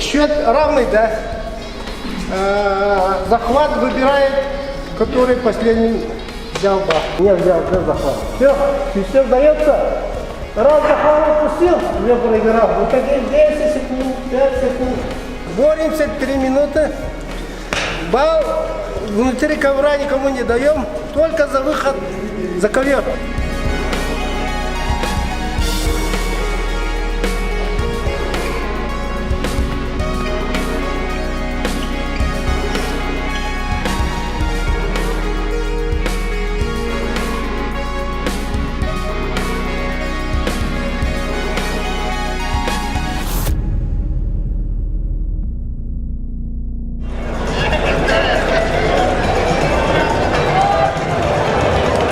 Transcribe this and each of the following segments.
Счет равный, да? Захват выбирает, который последний взял бал. Не взял, взял захват. Все, все сдается. Раз захват упустил, я проиграл. Вот такие 10 секунд, 5 секунд. Боремся 3 минуты. Балл внутри ковра никому не даем, только за выход за ковер.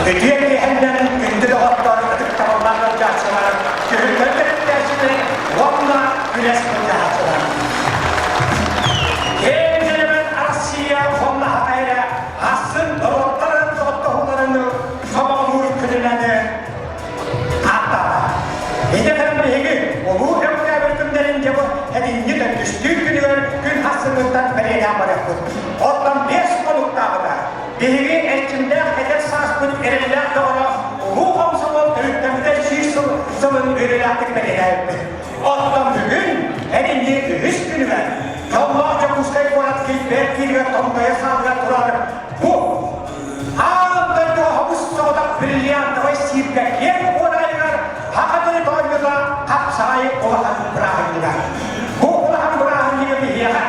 Үтүө киэһэннэн күндү доҕоттор, ытыктабыллаах ыалдьааччылар, түһүлгэн төрүттээччилэр уонна күрэс кыттааччылар. Киэҥ нэлэмэн Россия уонна Саха эрэ ахсын норуоттарын доҕоттоһууларын сомоҕолуур күнүнэн ааттаата. Ити кэлэн биһиги улуу Өктөөбүр күннэрин дьэ бу этинньи төрдүстүүр күнүгэр күн ахсыныттан бэлиэтээн барыахпыт. Оттон биэс хонуктааҕыта биһиги эрчимнээх эдэр сааспыт эрэллээх доҕоро улуу хомсомуол төрүттэммитэ 100 сыл сылын үөрүүлээхтик бэлиэтээбиппит. Оттон бүгүн этинньи үһүс күнүгэр дьоллоох Дьокуускай куорат килбээн киинигэр томтойо саалыгар турар бу Аан дойдуга хомус соҕотох бриллиантовай сииргэ киэҥ уораайыгар Саха төрүт оонньуута хапсаҕай улахан бырааһынньыга. Бу улахан бырааһынньыгы биһиэхэ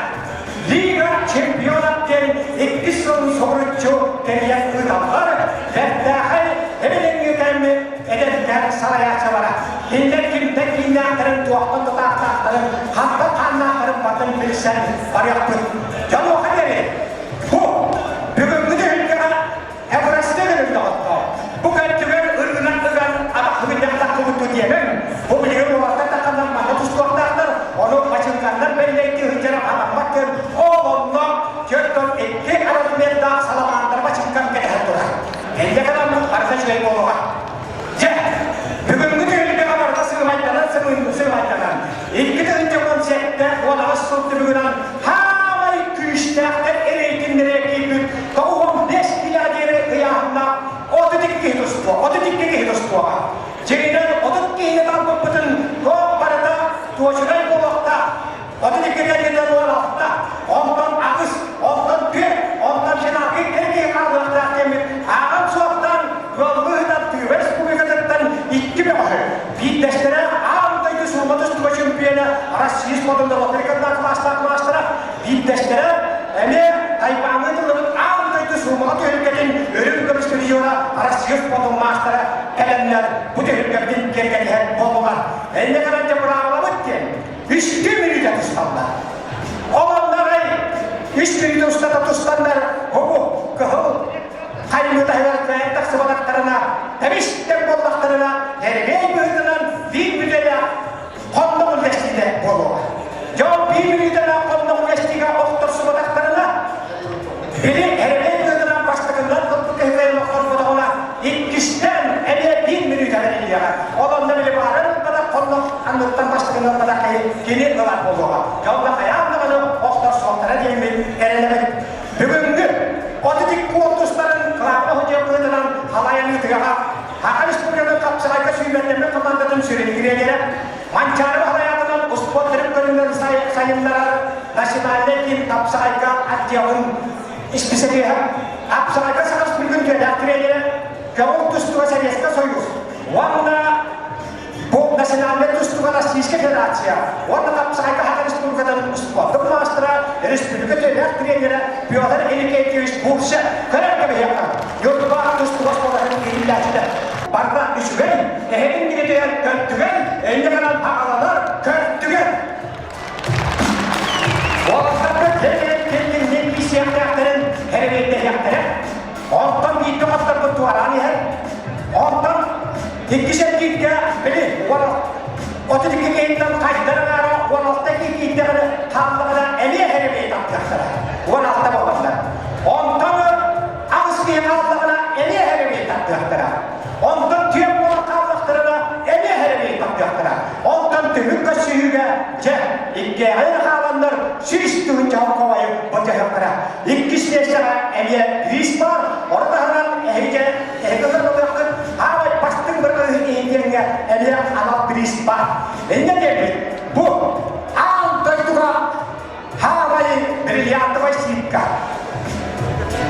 Лига чемпионов диэн иккис сылын соһуччу тэрийэн ыыталлар. Бэртээхэй эбилиҥҥи кэмми эдэрдэр салайааччылара кинилэр кимтэн кииннээхтэрин, туохтан тутаахтаахтарын, хантан хааннаахтарын батын билсэн барыахпыт. Дьонуоха диэри Бу бүгүҥҥү түһүлгэҕэ эбырастыы гынын доҕоттоор. Бу кэлтүгэр ыргынан ыган атаххыбыт таххыбыт диэмэҥ. Бу билигин уолаттар тахханнар манна тустуохтаахтар. Ону бачыҥканнар бэллэйдии сылдьар аһаммат кэм. Ол онно 42 размердаах саламаандар бачыҥкан кэтэһэн турар. Энньэ гынаммыт барыта үчүгэй буолуоҕа. Дьэ, бүгүҥҥү түһүлгэҕэ барыта сыымайданан сыымайданан, 2017 18 сыл түмүгүнэн хаамай күүстээхтэр рейтиннэрэ киирбит 95 килэҕэ диэри ыйааһыннаах 32 киһи тустуо, 32 киһи тустуоҕа. Дьиҥинэн 30 киһини талбыппытын туох барыта туочунай буолуохтаах. 32 кэлиэнэ 16, онтон 8, онтон 4, онтон финалга икки киһи хаалыахтаах диэммит ааҕан суохтаан ыаллыы ыытар Тыва Республикатыттан икки бөҕөһү, биирдэстэрэ аан дойду суумма тустууга чемпиона Россия спордун норуоттар кылаастаах маастара, биирдэстэрэ эмиэ Тайваҥҥа тыллыбыт аан дойду суумаҕа түһүлгэтин үрүҥ көмүс призера Россия спордун маастара кэлэннэр бу түһүлгэбитин киэргэтиһэр буоллулар. Инньэ гынан дьэ быраабылабыт диэн үстүү мүнүүтэ тусталлар. Ол оннорой үс мүнүүтэ устата тустаннар бу кыһыл хаймыы таһыгар кыайан тахсыбатахтарына, тэбистэр буоллахтарына, эрэгэй быһыытынан биир мүнүүтэлээх хонноҕ үллэстиитэ буолуоҕа. Дьон биир мүнүүтэлээх хонноҕ үллэстиигэ охторсубатахтарына, били эрэгэй быһыытынан бастакыннан ылбыт киһи кыайан охторботоҕуна, иккистээн эмиэ биир мүнүүтэ бэриллиэҕэ. Ол онно били баарын ылбатах хоннох анныттан бастакыны ылбатах киһи кини ылар буолуоҕа. Дьон да хайаан даҕаны охторсуохтара диэммин эрэнэбин. Бүгүҥҥү 32 куонкурстарын кылаабына судьуйа быһыытынан халайан ыытыаҕа. Саха Республикатын хапсаҕайга сүүмэрдэммит хамаандатын сүрүн тренерэ, Манчаары Баһылай аатынан успуорт төрүт көрүҥнэрин сайыннарар национальнай киин хапсаҕайга отделын исписэлииһэ, хапсаҕайга Саха Республикатын үтүөлээх тренерэ, көҥүл тустууга Советскай Союз уонна Бу национальнай тустууга Российскай Федерация уонна хапсаҕайга Саха Республикатын спордун маастара, республика үтүөлээх тренерэ Петр Иннокентьевич Бурцев көрөн кэбиһиэххэ Ньурба тустууга оскуолатын иитиллээччитэ. Барыта үчүгэй, эһигин билитигэр көрдүгэн, инньэ гынан аҕаланар көрдүгэн. Уолаттарга кэлин кэлин киисиэхтээхтэрин эрэбиэрдэһиэхтэрэ. Онтон бииргэ хотторбут туораан иһэр. Онтон иккис эргииргэ били 32 киһиттэн хайдар аҥаара 16 киһи киирдэҕинэ хааллаҕына эмиэ эрэбиэй тахтыахтара. 16 буолаллар. Онтон аҕыс киһи хааллаҕына эмиэ эрэбиэй тардыахтара. Онтон түөрт буолан хааллахтарына эмиэ эрэбиэй тардыахтара. Онтон түмүк көрсүһүүгэ дьэ иккиэҕин хааланнар. 100 тыһыынча былдьаһыахтара. Иккис миэстэҕэ эмиэ бириис баар. Ону таһынан эһиги эһиги ылыаххыт аабай бастыҥ быргыһы иһин диэҥҥэ эмиэ анал бириис баар. Инньэ диэбит, бу аан дойдуга хаамай бриллиантовай сиикка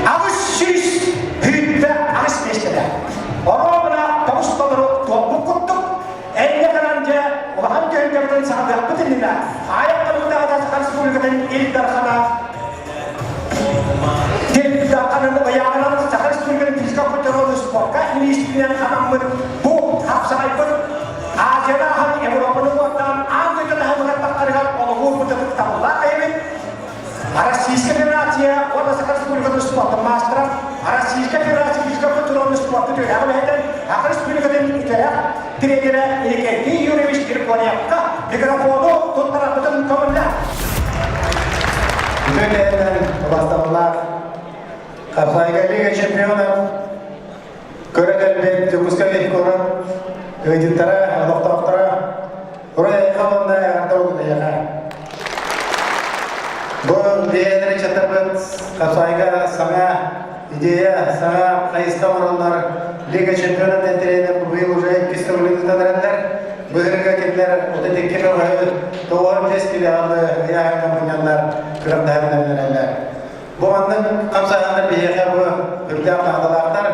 828 миэстэлээх. Оруобуна тоҕус толору туолбут курдук, Энньэ гынан дьэ улахан түһүлгэбитин саҕалыахпыт иннинэ Аайах Табыктаҕата Саха Республикатын Ил Дархана Ил Дарханын ыйааҕынан Саха Республикатын физика культураны спорка миниистиринэн анаммыт бу хапсаҕайбыт Азияны аһан Европаны уоттаан аан дойду таһымыгар таххарыгар олоҕу ытыктабыллаах эбит. Российская Федерация уонна Саха Республикатын спортун маастара, Российская Федерация физическэй культураны спорта үөрэҕин үлэһитэ, Саха Республикатын үтүөлээх тренерэ Иннокентий Юрьевич Григорьевка микрофону туттарарбытын көҥүллээн. Үтүө кэннинэн убастабыллаах Хапсаайга Лига чемпионов көрө кэлбит Дьокуускай куорат ыалдьыттара, олохтоохторо Ура эйиэхэ уонна эҕэрдэ буоллун эйиэхэ. Бу биһиэннэри чатарбыт Хапсаайга саҥа идея, саҥа хайысха оҥороллор. Лига чемпионов тренер быйыл уже иккис төгүлүн ыытан эрэллэр. Быһырга кинилэр 32 көҕүһү 95 килоҕы ыйааһыҥҥа мунньаннар күрэхтэһэн эрэллэр. Бу маннык хамсааһыннар биһиэхэ бу үрдээх наадалаахтар.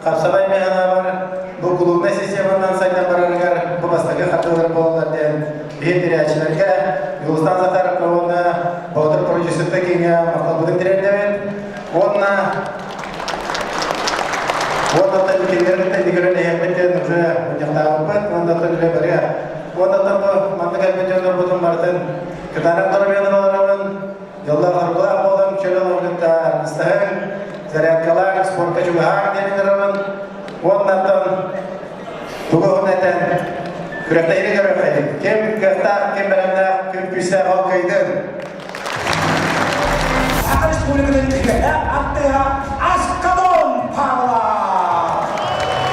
Хапсабай механабар бу клубнай системанан сайдан барарыгар бу бастакы хардыылар буолаллар диэн биһи тирээччилэргэ Юлустан Захаровка уонна Боотур продюсерта киҥҥэ махталбытын тириэрдэбит. Уонна уонна кинилэрин тэндигэрин эһиэхпит диэн уже мунньахтаабыппыт. Уонна үлэ барыа. Уонна бу маннык элбэх дьоннорбутун барытын кытаанах доруобуйаны баҕарабын. Дьоллоох-соргулаах буолан чөл олоҕу кытта ыстаһыҥ, зарядкалаах, спорка чугаһааҥ диэн ыҥырабын. Уоннаттан тугу уһун этэн күрэхтэһиини көрүөххэйиҥ. Ким кыахтаах, ким бэлэмнээх, ким күүстээх ол кыайдын. Саха Республикатын үтүөлээх артыыһа Аскалон Павлов!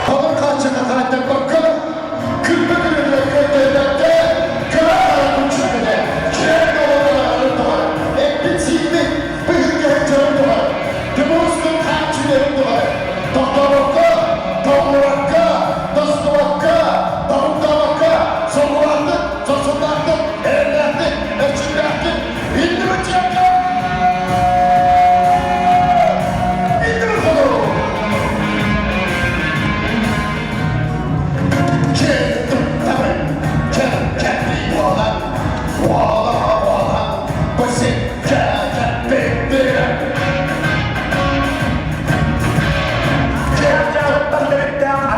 Халыҥ хааччахха хаайтарбакка, күлбэ күлүмнэргэ өйдөммөккө, кыра араҕын чүмэнэ, киэҥ олоҕун туһар, эппит-сииммит быһыҥкаһын дьонун туһар, Тимурскай хааччыйарын туһар, тохтообокко, толлубакка, тостубакка, тобуктаабакка, соргулаахтык, сорсуннаахтык, эрэллээхтик, эрчимнээхтик, иннибит дьиэккэ! Иннибит хоту!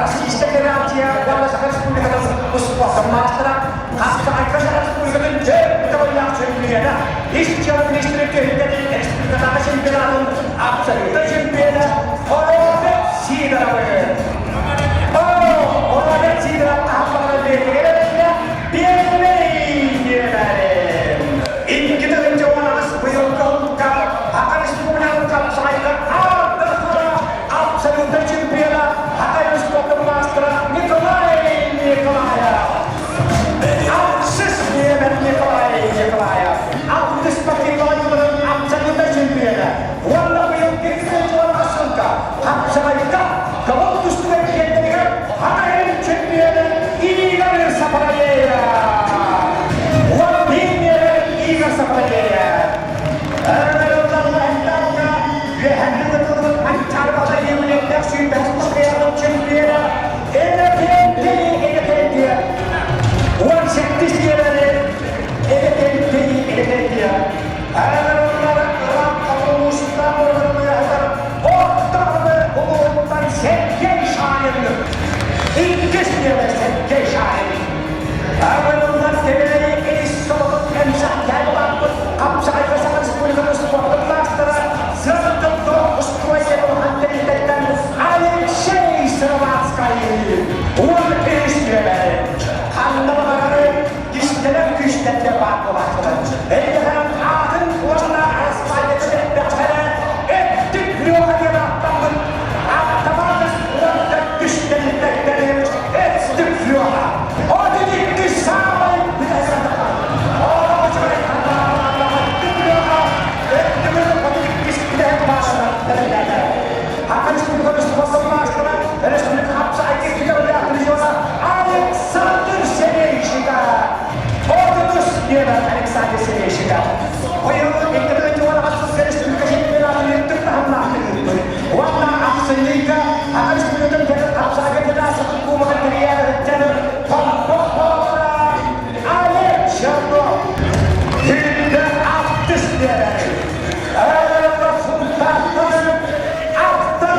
Российская Федерация уонна Саха Республикатын успуордун маастара, Хапсаҕайга Саха Республикатын дьэ көҕүллээх чемпиона, ис дьыала министрин түһүлгэтин республикатааҕы чемпионатын абсолютнай чемпиона Роберт Сидоровы. О, Роберт Сидоров хаһан бэйэтигэр эрэннэ, биэрбэй диэмэрин. 2018 быйылгы ылга Саха Республикатын хапсаҕайга аан абсолютнай чемпиона Саха Республикатын маастара Николай Николаев. Алтыс нүөмэр Николай Николаев. Алтыс спортивнай абсолютнай чемпиона. Уонна быйыл 2 сылга хапсаҕайга көҥүл тустууга киэрдэригэр Хатайын чемпиона Игорь Сапараеев. Уон биир нүөмэр Игорь Сапараеев. Үөһэнни кытылыбыт Манчаары Баһылайын сүүрбэһис чемпиона Энергетик Энергетик 18 киэлэри Энергетик Энергетик Араналар ыраах улуустан уратылыахтар оттоҕуна улууттан Сергей Шанин иккис миэрэ Сергей Шанин Араналар кэбээйи ис солотун эмсэхтээн улааппыт хапсаҕайга Саха Республикатын спордун маастара Сырдык устройство улахан тэрилтэттэн Алексей Сыроватскай 13 үөмэри ханна баҕарары. диэн Александр Семейщиков. Быйыл 2016 республика чемпионатын үрдүк таһымнаахтык ыыппыт. Уонна ахсынньыга Саха Республикатын кэлэр хапсаҕайга федерациятын кубогын тэрийэр ыһыктарын Хомпох Боотура Олег Чернов Күндэ алтыс биэрэри. Өрө Сунтаартан Алта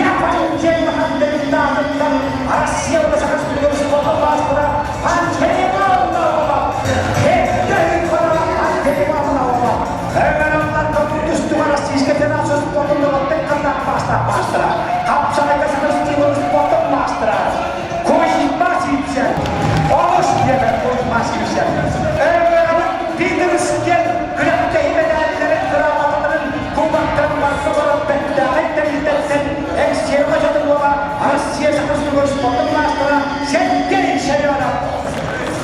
Япончай Махандырдаатыттан Россия Саха Республикатын спорта маастара Россия Саха спортун маастара Сергей Семенов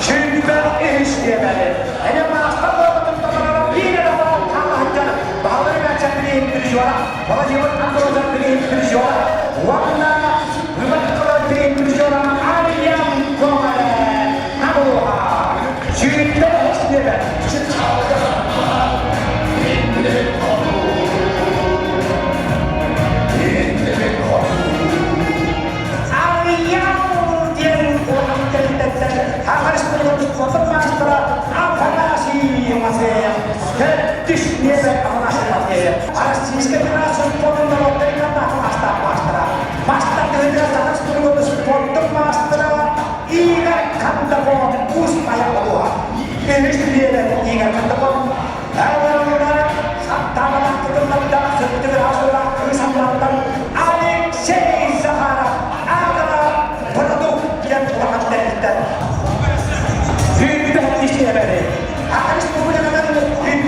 Сүүрбэ үһүс диэбэли. Эне маастар буолбутун толорор биир эрэ буолан хаала сылдьар Баһылай Мээчэк билиһин призера, Владимир Андросов билиһин призера уонна Выборкалар билиһин призера Арьян Гоголев Намуха. 23 диэбэт. Арыйаал диэн куорат тэрилтэттэн Саха Республикатын хотун маастара Афанасий Матвеев төрдүс миэстэ Афанасий Матвеев Российскай Федерация спордун норуоттарыгар маастар маастара маастар тыһыынча Саха Республикатын спордун маастара Игорь Кондаков Уус Майа улууһа үһүс миэстэ Игорь Кондаков Әуеллері саттамалар кытылларда сырдыгыр асыллаах кыыс Амматтан Алексей Захаров Агра Продукт диэн улахан тэрилтэн сүүрбэ исиэбэри Саха Республикатын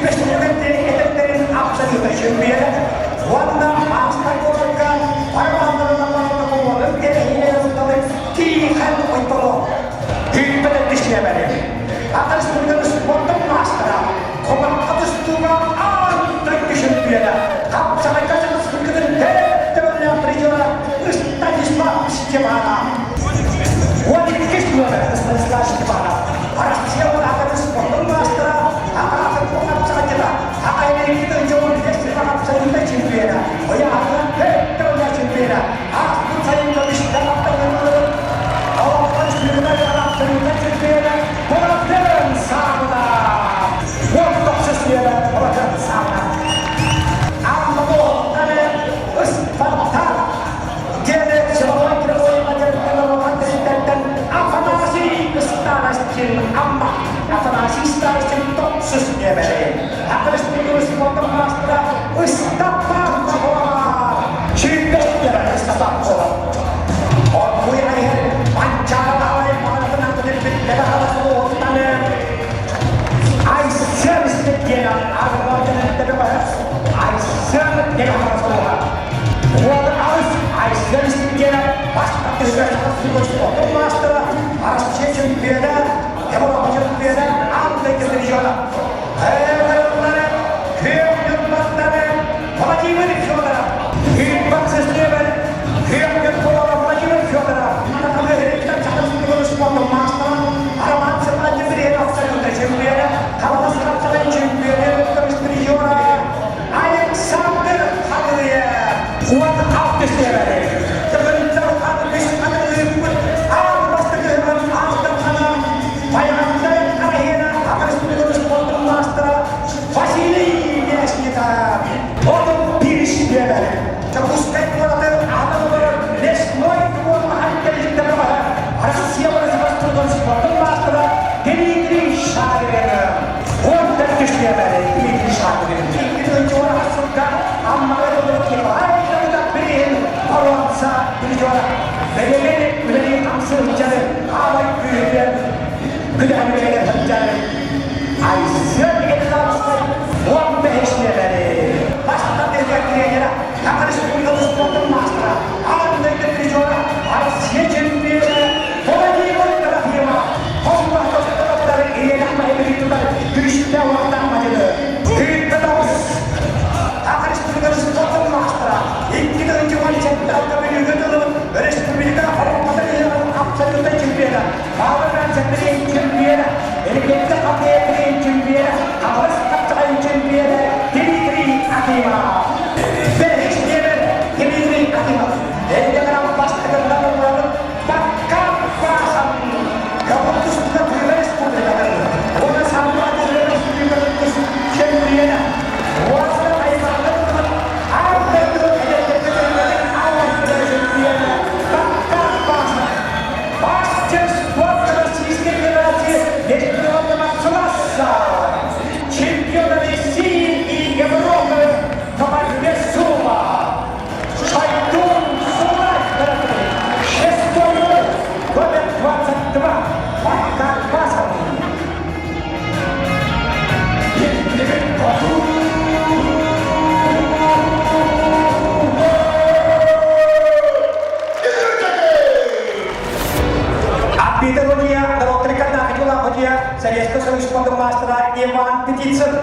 105 этэрдэрин абсолютно чемпиона уонна маастар куоракка парламентарынан кэрэһиинэ сылталы Тихон Ойбонов 105 исиэбэри Саха Республикатын спордун маастара Кумахха тустууга аан дойду чемпиона, хапсаҕайга сылгытын төрт призера Станислав Степанов. 12 номер Станислав Степанов. Россия Аҕатын спордун маастара, аҕатын хапсаҕайдьыта, аҕа дьон абсолютно чемпиона, ыйааһынан төрт чемпиона, ааспыт сайын көмүстэн Олохтон абсолютно чемпиона Болотын Саамына. 19 үөмэн Болотын Саамына. Аммаботтары ыспаттар. Диэни силовой кривой материалын Афанасий Старостин Амма. Афанасий Старостин тохсус үөмэри. Акырыстыгы спортын маастара Ыстаппан Кохова. 25 үөмэн Ыстаппан Кохова. Оргуй айыр Манчаары Баһылай маҕанатынан көтүппүт Айсен диэн Айсен диэн Уол аҕыс Айсен диэн бастакы спортун маастара, Россия чемпиона, Европа чемпиона, аан дойду призера. Күөх ньурбаттары Владимир Федоров, Күөх сестребер, Күөх ньурбалара Владимир Федоров, спортун маастара, Роман Сергеев абсолютно чемпиона, Хаҥалас хапсаҕай чемпиона, призера Александр Хабырыев. 16 севери. Тыгынтар хан үс ханылыыппыт аан бастакы алтын хана Байҕантай Арахена Саха спортун маастара Василий Мясников. 31 севери. Дьокуускай куораты аһынан олорор Лесной двор тэрилтэ Россия спортун маастара Дмитрий Шадрин. 14 севери Дмитрий Шадрин. 2010 сылга Аммаҕа боруонса призера бэлэмин үлэлии хамсыы аабай күүһүгэр күлэһэн сылдьар Айсен Николаевскай 15 нүөмэри бастакы тренера Саха Республикатын спортун маастара аан дойду призера Россия чемпиона Владимир Трофимов күүстээх уохтаах мадьыны 49 Саха Республикатын спортун маастара 2017 Бүлүүгэ тылын республика абсолютно чемпиона, Павел чемпиона, Элегентте хоккей чемпиона. Советский Союз спортун маастара Иван Птицын.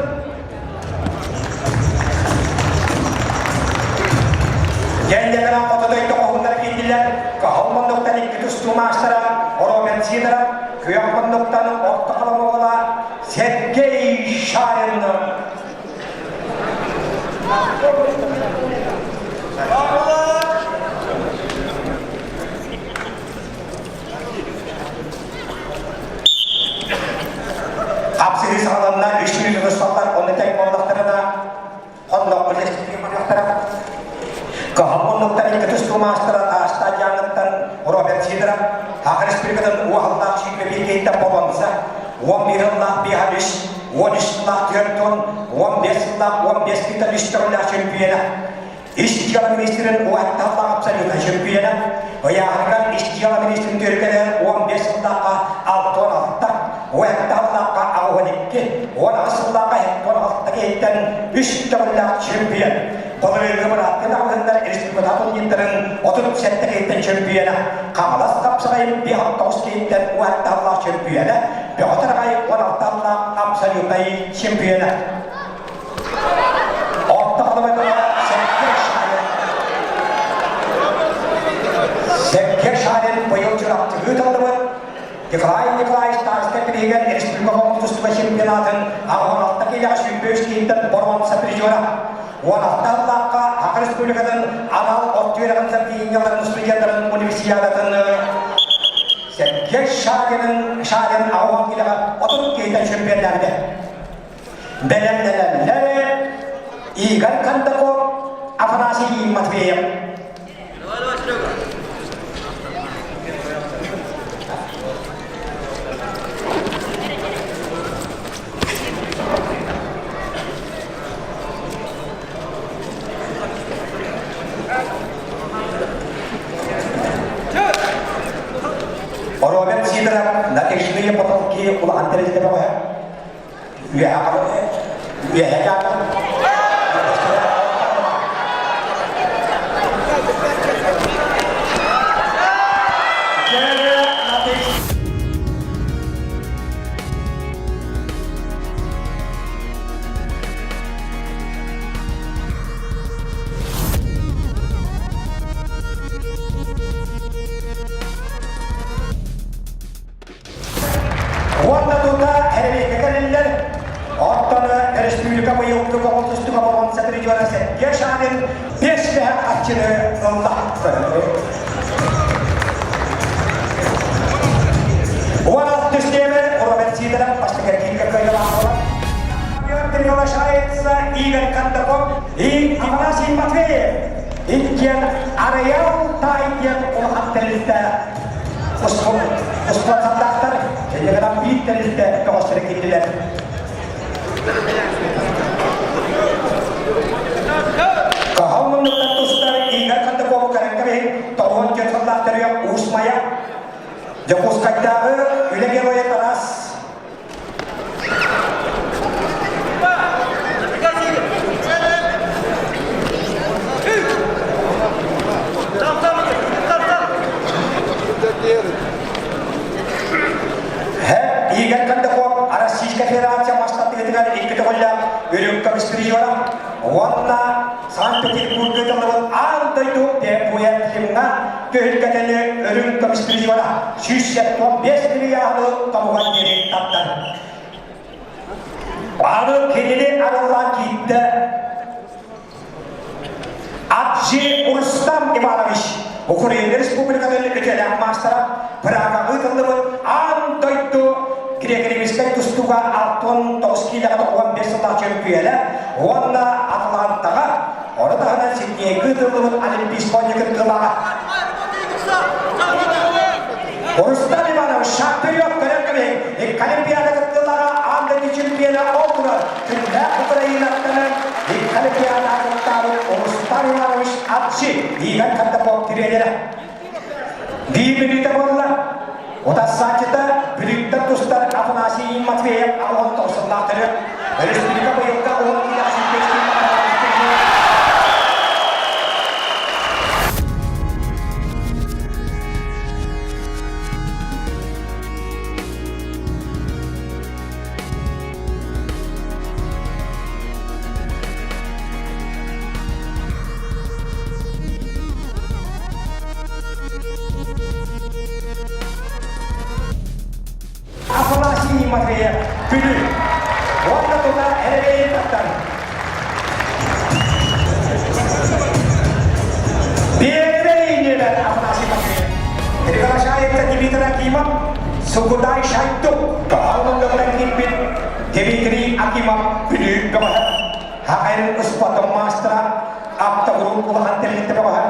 Дьэндэкэрэн хоту дойду хоһуннара киирдилэр. Каһыл муннуктан икки тустуу маастара Роберт Сидоров, күөх муннуктан орто холомоҕола Сергей Шарин. Хапсыһыы саҕаланна, үс мүнүүтэ тусталлар, онно тэҥ буоллахтарына, хонноххо үлэстиир барыахтара. Кыһыл муннуктан икки тустуу маастара Таастаах Дьааҥыттан Роберт Сидоров, Саха Республикатын уоһаллаах сүүрбэ биир боруонса, 11 сыллаах биэһэ үс, 13 сыллаах түөрт уон, 15 сыллаах 15 киитэ үс төгүллээх чөмпүйүөнэ. Ис дьыала министрин уһатталлаах абсолютно чөмпүйүөнэ, ыйааһыныгар ис дьыала министрин түөрүкэлээн 15 сыллаахха 66, уһатталлаахха 82, 18 сыллаахха 76 киһиттэн үс төгүллээх чөмпүйүөн. Былырыыҥҥы бырааттыы даҕаһыннар республика турнирдарын 37 киһиттэн чөмпүйүөнэ, Хаҥалас хапсаҕайын 59 киһиттэн уһатталлаах чөмпүйүөнэ, Бөҕө Тараҕай 16 аллаах абсолютнай чемпиона. Орто Халыматыга Сергей Шарин. Сергей Шарин быйыл Чурапчыга ыытыллыбыт Николай Николаевич Тарскай бирииһигэр республика тустууга чемпионатын 86 киилэҕэ 23 киһиттэн боруонса призера. 16 сыллаахха Саха Республикатын анал от үөрэҕин заведениеларын студеннарын универсиадатын Сергей Шаринын Шарин 80 киилэҕэ 30 киһиттэн чемпионнаабыта. Бэлэмнэнэллэр Игорь Кондаков, Афанасий Матвеев. Роберт Сидоров натяжные потолки улахан тэрилтэ бөҕө Үөһэ Уонна тута эрэбиэккэ кэлиллэр. Оттон республика быйылгы боҕолтустуга боруонса призера Сергей Шамин бес бэһэ харчыны ылла. Уон алтыс диэмэр Роберт Сидоров бастакы кииргэ кыайыылаах Приглашается Игорь Кондаков и Афанасий Матвеев. Иккиэн Арыйал Тай диэн улахан тэрилтэ Успуонсардаахтар Телеграм биир тэрилтэ көҕөстөрө киирдилэр. Каһал муннуктан тустар Игорь Кондакову көрөн кэбиһин 94 сыллаах төрүөх Уус Майа Дьокуускайдааҕы үлэ геройа Тарас Игорь Кондаков Российская Федерация мастатыытыгар икки төгүллээх үрүҥ көмүс призера уонна Санкт-Петербурга ыытыллыбыт аан дойду ТПУ-га түһүлгэтини үрүҥ көмүс призера 175 миллиарды тобугар диэри тардар. Аны кинини арыллаан киирдэ Аджи Рустам Иванович, Украина Республикатын үтүөлээх маастара, Прага ыытыллыбыт аан дойду греко-римскэй тустууга 69 киилэҕэ 95 сыллаах чөмпүйүөнэ уонна Атлантаҕа, ону таһынан Сиднейгэ ыытыллыбыт Олимпийскай оонньуу кыттыылааҕа. Рустам Иванович шаг вперед көрөн кэбиһиҥ, икки Олимпиада кыттыылааҕа аан дойду чемпиона ол турар күннээх Украинаттан икки Олимпиада кыттаабыт Рустам Иванович Аджи Игорь Кондаков тренерэ. Биир мүнүүтэ буолла. Утарсааччыта Бүлүүттэн тустар Афанасий Матвеев 69 сыллаах төрүт. Республика быйылга уһун киилээх сүүрбэччи Бүлүү. Уонна тута эрэбэйин таттан. Первый номер Афанасий Матвеев. Приглашается Дмитрий Акимов, Сугудай Шайту, Тоһоҕолоҥҥо киирбит Дмитрий Акимов Бүлүү бөҕөһө. Хахайрын спортун маастара, автогрупп улахан тэрилтэ бөҕөһө.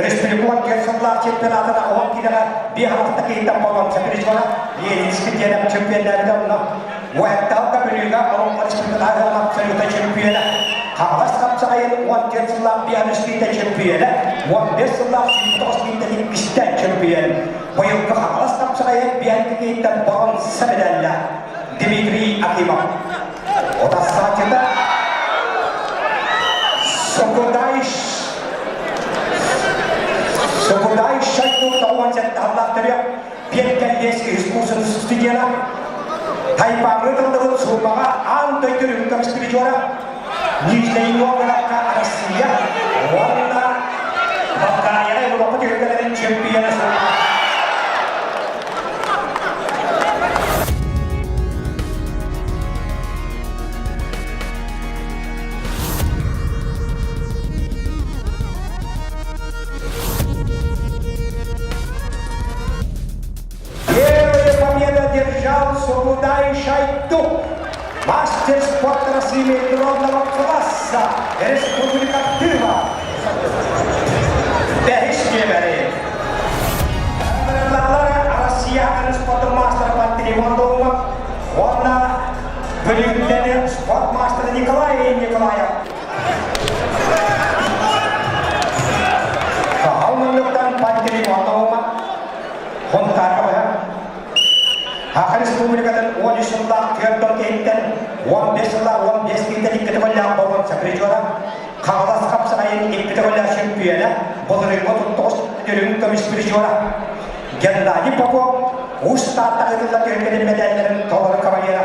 Республика кэл сыллаах чемпионатына 10 киилэҕэ биир алта киһиттэн боруонса призера Ленинский диэн чемпионнээбитэ онно Уэтталга Бүлүүгэ Олоҥхо Республикатааҕы абсолюта чемпиона Хаҥалас хапсаҕайын 14 сыллаах бианүскиитэ чемпиона 15 сыллаах 109 киһиттэн иккистээн чемпион быйылгы Хаҥалас хапсаҕайын бианкиттэн боруонса медаллаах Дмитрий Акимов Отассааччыта Сокудай Сокудай Шайку 97 аллаах төрүөх Пиэт кэллиэс искусствен студена Тайпаҥҥы тыллыбыт суумаҕа аан дойду үрүҥ призера Нижнэй Новгородка Россия уонна Болгарияҕа Европа түһүлгэлэрин чемпиона суумаҕа. Первая победа держал Сугудай Шайдук, мастер спорта России международного класса, Республика Тыва. Бэһис нүөмэри. Россия спорт мастера Пантелеймон Долмов уонна Бүлүүттэн спорт мастера Николай Николаев. Сахал муннуктан Пантелеймон Долмов Хонтаарга быһа Саха Республикатын 13 сыллаах түөрт киһиттэн 15 сыллаах 15 киһиттэн икки төгүллээх боруонса призера Хаҥалас хапсаҕайын икки төгүллээх чемпиона, былырыыҥҥы 39 үрүҥ көмүс призера Геннадий Попов Уус Таатта ыытыллар түһүлгэлэр мэдээллэрин толору кавалера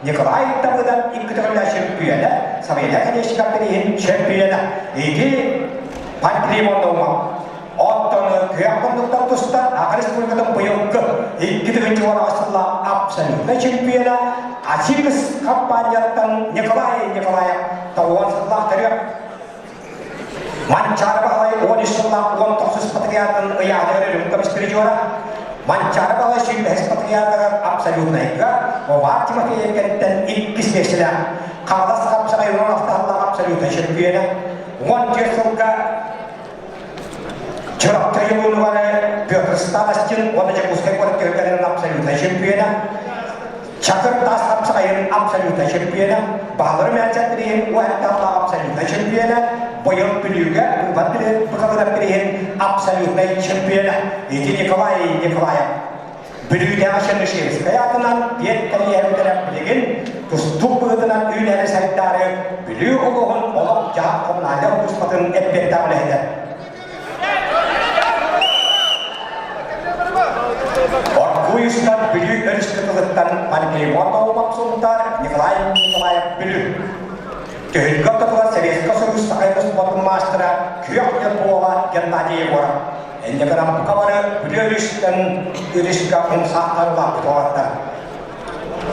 Николай Давыдов икки төгүллээх чемпиона, Савелий Конечников бирииһин чемпиона Ити Пантелеймон Оттон күөх муннуктан тустан Саха Республикатын быйылгы 2010 сыллаах абсолютнай чемпиона Асикс компанияттан Николай Николаев тоҕуон сыллаах төрүөх Манчаары Баһылай 13 сыллаах 19 патриотын ыйаатыгар үрүҥ көмүс призера Манчаары Баһылай сүүрбэһис патриотыгар абсолютнайга Овар Тимофеев кэнниттэн иккис миэстэлээх Хаҥалас хапсаҕай 16 сыллаах абсолютнай чемпиона 14 сылга Чурапчы регионугар Петр Старостин уонна Дьокуускай куорат түһүлгэлэрин абсолютнай чемпиона, Чакыр таас хапсаҕайын абсолютнай чемпиона, Баһылары мээччэттириһин уһаттаах абсолютнай чемпиона, быйыл Бүлүүгэ Быыбар Быкалыгар бириһин абсолютнай чемпиона Ити Николай Николаев. Бүлүүтээҕи Чернышевскай аатынан биэт кэлиэһэбитэрэ билигин тустуук быһыытынан үүнээри сайдаары Бүлүү улууһун олох-дьаһах коммунальнай улууспатын эппиэттээх үлэһитэ. Оргууйустан Бүлүү өрүс кытылыттан Пантелеймон Наумов Сунтаар, Николай Николаев Бүлүү. Түһүлгэ ортотугар Советскай Союз Саха спортун маастара Күөх Ньургуола Геннадий Егоров Инньэ гынан бука бары Бүлүү өрүстэн өрүскэ умсаахтар улааппыт уолаттар.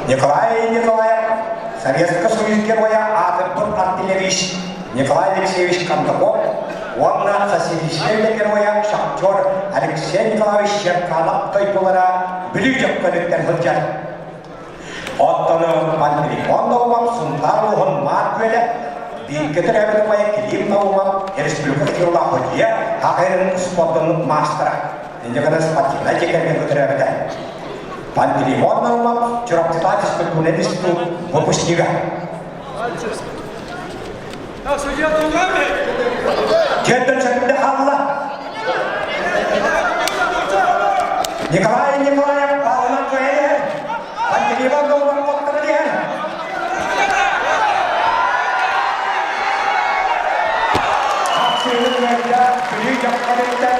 Николай Николаев, Советскай Союз Геройа аатырбыт артиллерист Николай Алексеевич Кондаков уонна Социалистическай Геройа шахтер Алексей Николаевич Черканов дойдулара Бүлүү дьөккөнүттэн сылдьар. Оттон Пантелеймон Наумов Сунтаар улууһун Маар Күөлэ бииргэ төрөөбүт убайа Килиим Наумов республика титуллаах судьуйа, ХХР спордун маастара. Инньэ гынан спортивнай дьиэ кэргэҥҥэ төрөөбүтэ. Пантелеймон Наумов Чурапчытаах физкультурный институт выпускнига. Дьиэттэн сөпүлэ хаалла. Николай Николаев баалынан кыайан иһэр. Пантелеймон Наумов оттон иһэр. Хапсыыны кыайда Бүлүү дьахтарыттан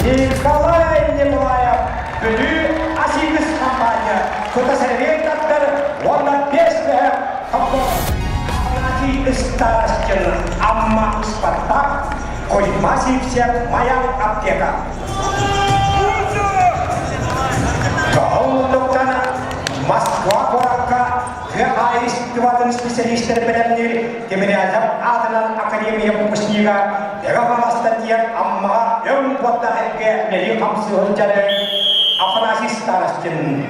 Николай Николаев Бүлүү Асигис компания кыта сэргэй таттар уонна бэс бэһэ Афанасий Старостин Амма Спартак. Кузьма Сивцев Маяк аптека. Тоһоҕолуктан Москва куоракка тыа хаһаайыстыбатын специалистэрэ бэлэмниир Тимирязев аатынан академия выпускнига Эгэ Хаҥаластан диэн Аммаҕа өҥ уоттаах эргэ үлэлии-хамсыы сылдьар Афанасий Старостин.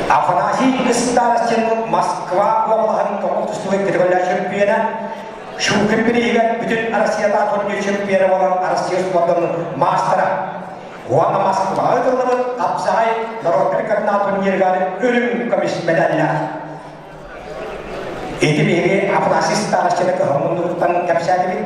Афанасий Старостин Москва уобалаһын тоҕус тустууга категория чемпиона, Щукин бирииһигэр бүтүн Россиятааҕы турнир чемпиона буолан Россия спордун маастара. Уонна Москваҕа ыытыллыбыт хапсаҕай норуоттар кардинал турнирыгар үрүҥ көмүс медаллаах. Ити биһиги Афанасий Старостины кыһыл муннугуттан кэпсээтибит.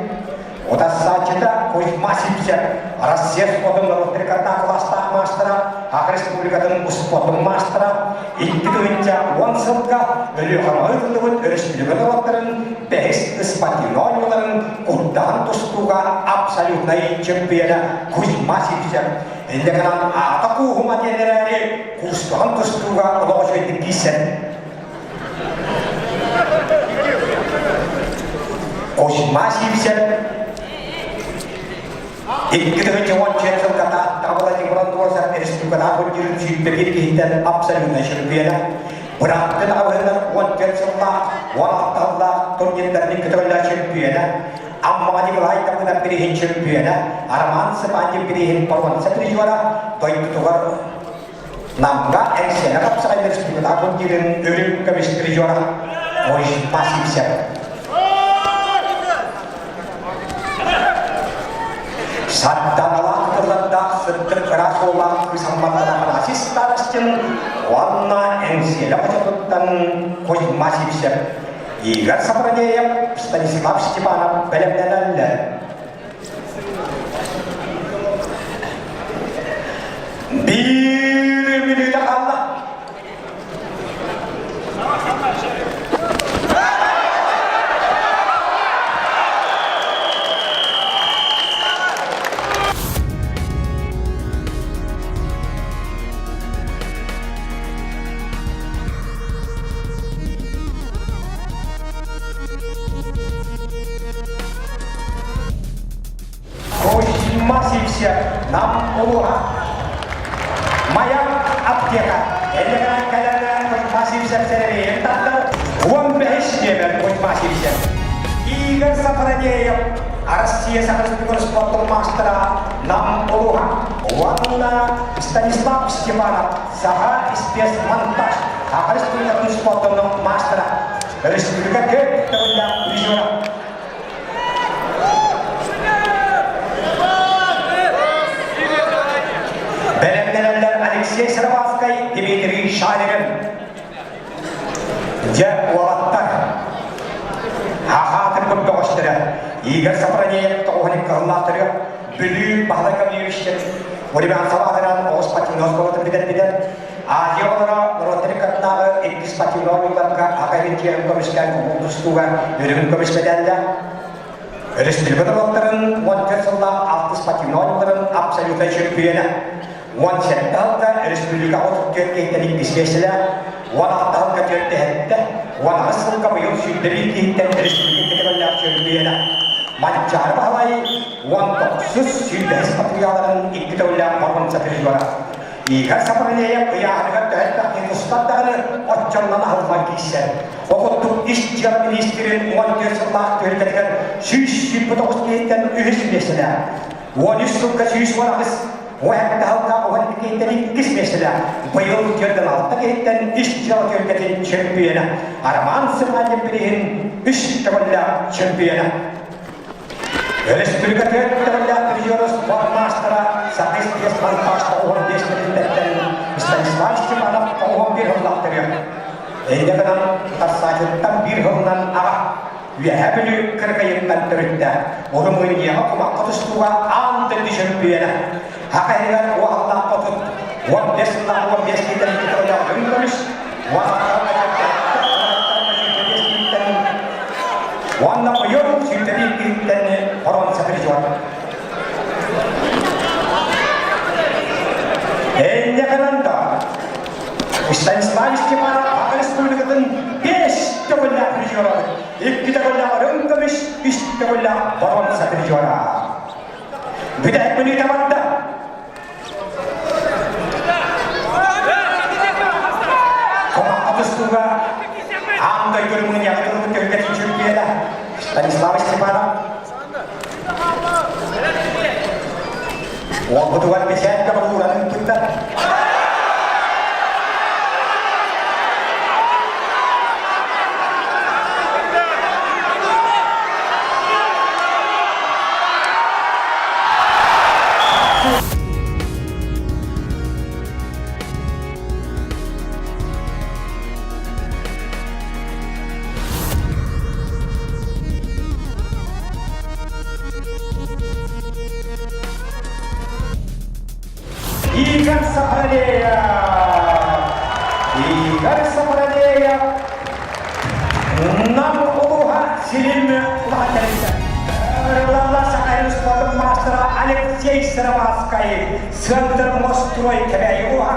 Утарсааччыта Кузьма Сивцев, Россия спордун норуоттар кардинал кылаастаах маастара, Саха Республикатын успуордун маастара, 2010 сылга Өлүөхүмэҕэ ыытыллыбыт өрөспүүбүлүкэ норуоттарын бэһис спортивнай оонньууларын курдаһан тустууга абсолютнай чемпиона Кузьма Сивцев. Инньэ гынан аата кууһума диэн эрээри, куустаһан тустууга олох үчүгэйдик киирсэн Кузьма Сивцев 2014 сылга Тааттаҕа Владимир Андросов республикатааҕы турнирын 21 киһиттэн абсолютнай чемпиона, бырааттын аҕабыһынан 14 сыллаах, 16 сыллаах турнирдарын көтөҕүллэр чемпиона, Аммаҕа Николай Табынов бирииһин чемпиона, Роман Сыпандин бирииһин боруонса призера, дойдутугар Намҥа Эҥсиэнэ хапсаҕай республикатааҕы турнирын үрүҥ көмүс призера Кузьма Сивцев. Сарданалаах тыллардаах сырдык ыраас уоллаах кыыс Амматтан Афанасий Старостин уонна Эҥсиэлэ хочотуттан Кузьма Сивцев, Игорь Сапрадеев, Станислав Степанов бэлэмнэнэллэр. Биир мүнүүтэ хаалла. Кузьма Сивцев, Нам улууһа. Маяк аптека. Эллэҕинэн кэлэн Кузьма Сивцев сэрэбиэйин тардар. 15 нүөмэр Кузьма Сивцев. Игорь Сафронеев, Россия Саха Республикатын спортун маастара Нам улууһа. Уонна Станислав Степанов, Саха спецмонтаж, Саха Республикатын спортун маастара. Республика төрт төгүллээх призера. Бэлэмнэнэллэр Алексей Сыроватскай, Дмитрий Шалигин. Дьэ, уолаттар, хахаатырбыт бөҕөстөрө Игорь Сафронеев тоҕуһун кыһыллаахтарыгар Бүлүү Баһылай Гаврильевич Румянцев аатынан оҕус спортивнай оскуолатын бүтэрбитэ. Азия оҕолоро норуоттарын кытынааҕы иккис спортивнай оонньууларга Аҕа иһин көмүскээн кулууп тустууга үрүҥ көмүс мэдээллээх. Өрөспүүбүлүкэ норуоттарын 14 сыллаах алтыс спортивнай оонньууларын абсолютнай чөмпүйүөнэ. 17 сылга республика 34 киһиттэн иккис миэстэлээх, 16 сылга түөртэһэттэ, 18 сылга быйыл 101 киһиттэн республика кэтэбэллээх чөмпүйүөнэ. Манчаары Баһылай 19 сүүрбэһис матырыйааларын икки төгүллээх боруонса призера. Игорь Сапрылеев ыйааһыныгар төһө элбэх киһи тустар даҕаны оччоннон аһыллан киирсэр. Ол курдук ис дьыала миниистирин 14 сыллаах түһүлгэтигэр 129 киһиттэн үһүс миэстэлээх. 13 сылга 118 уон таһылга уон киһиттэн иккис миэстэлээх. Быйыл 46 киһиттэн ис дьыала түһүлгэтин чөмпүйүөнэ. Роман Сыманин бирииһин үс төгүллээх чөмпүйүөнэ. Өрөспүүбүлүкэ төрт төгүллээх призера спорт маастара Сахис Монтаж 95 тэрилтэттэн Станислав Степанов 91 сыллаах төрүөх. Инньэ гынан Тарсаачыттан биир сылынан аҕа Үөһээ Бүлүү Кыргыйыттан төрүттээх Румынияҕа кумахха тустууга аан дойду чөмпүйүөнэ. Саха иһигэр уоһаллаах хотут 15 сыллаах 15 киһиттэн икки төгүллээх көмүс, Уонна быйыл сүүрдэбиир киһиттэн боруонса призер. Энньэ гынан да. Станислав Степанов Саха Республикатын 5 төгүллээх призера, 2 төгүллээх үрүҥ көмүс, 3 төгүллээх боруонса призера. Бүтэһик мүнүүтэ барда. Команда тустууга аан дойду Румынияҕа турбут түһүлгэтин чөмпүйүөнэ Станислав Степанов Уолбутугар бэчээт көҕүлүүрэн ыыппыттар. Игорь Сафаралеев! Игорь Сафаралеев Нам улууһа сирин улахан тэрилтэ. Ырылалла Саха спортун маастара Алексей Сыроватскай, Центр Мострой Кэбээйи улууһа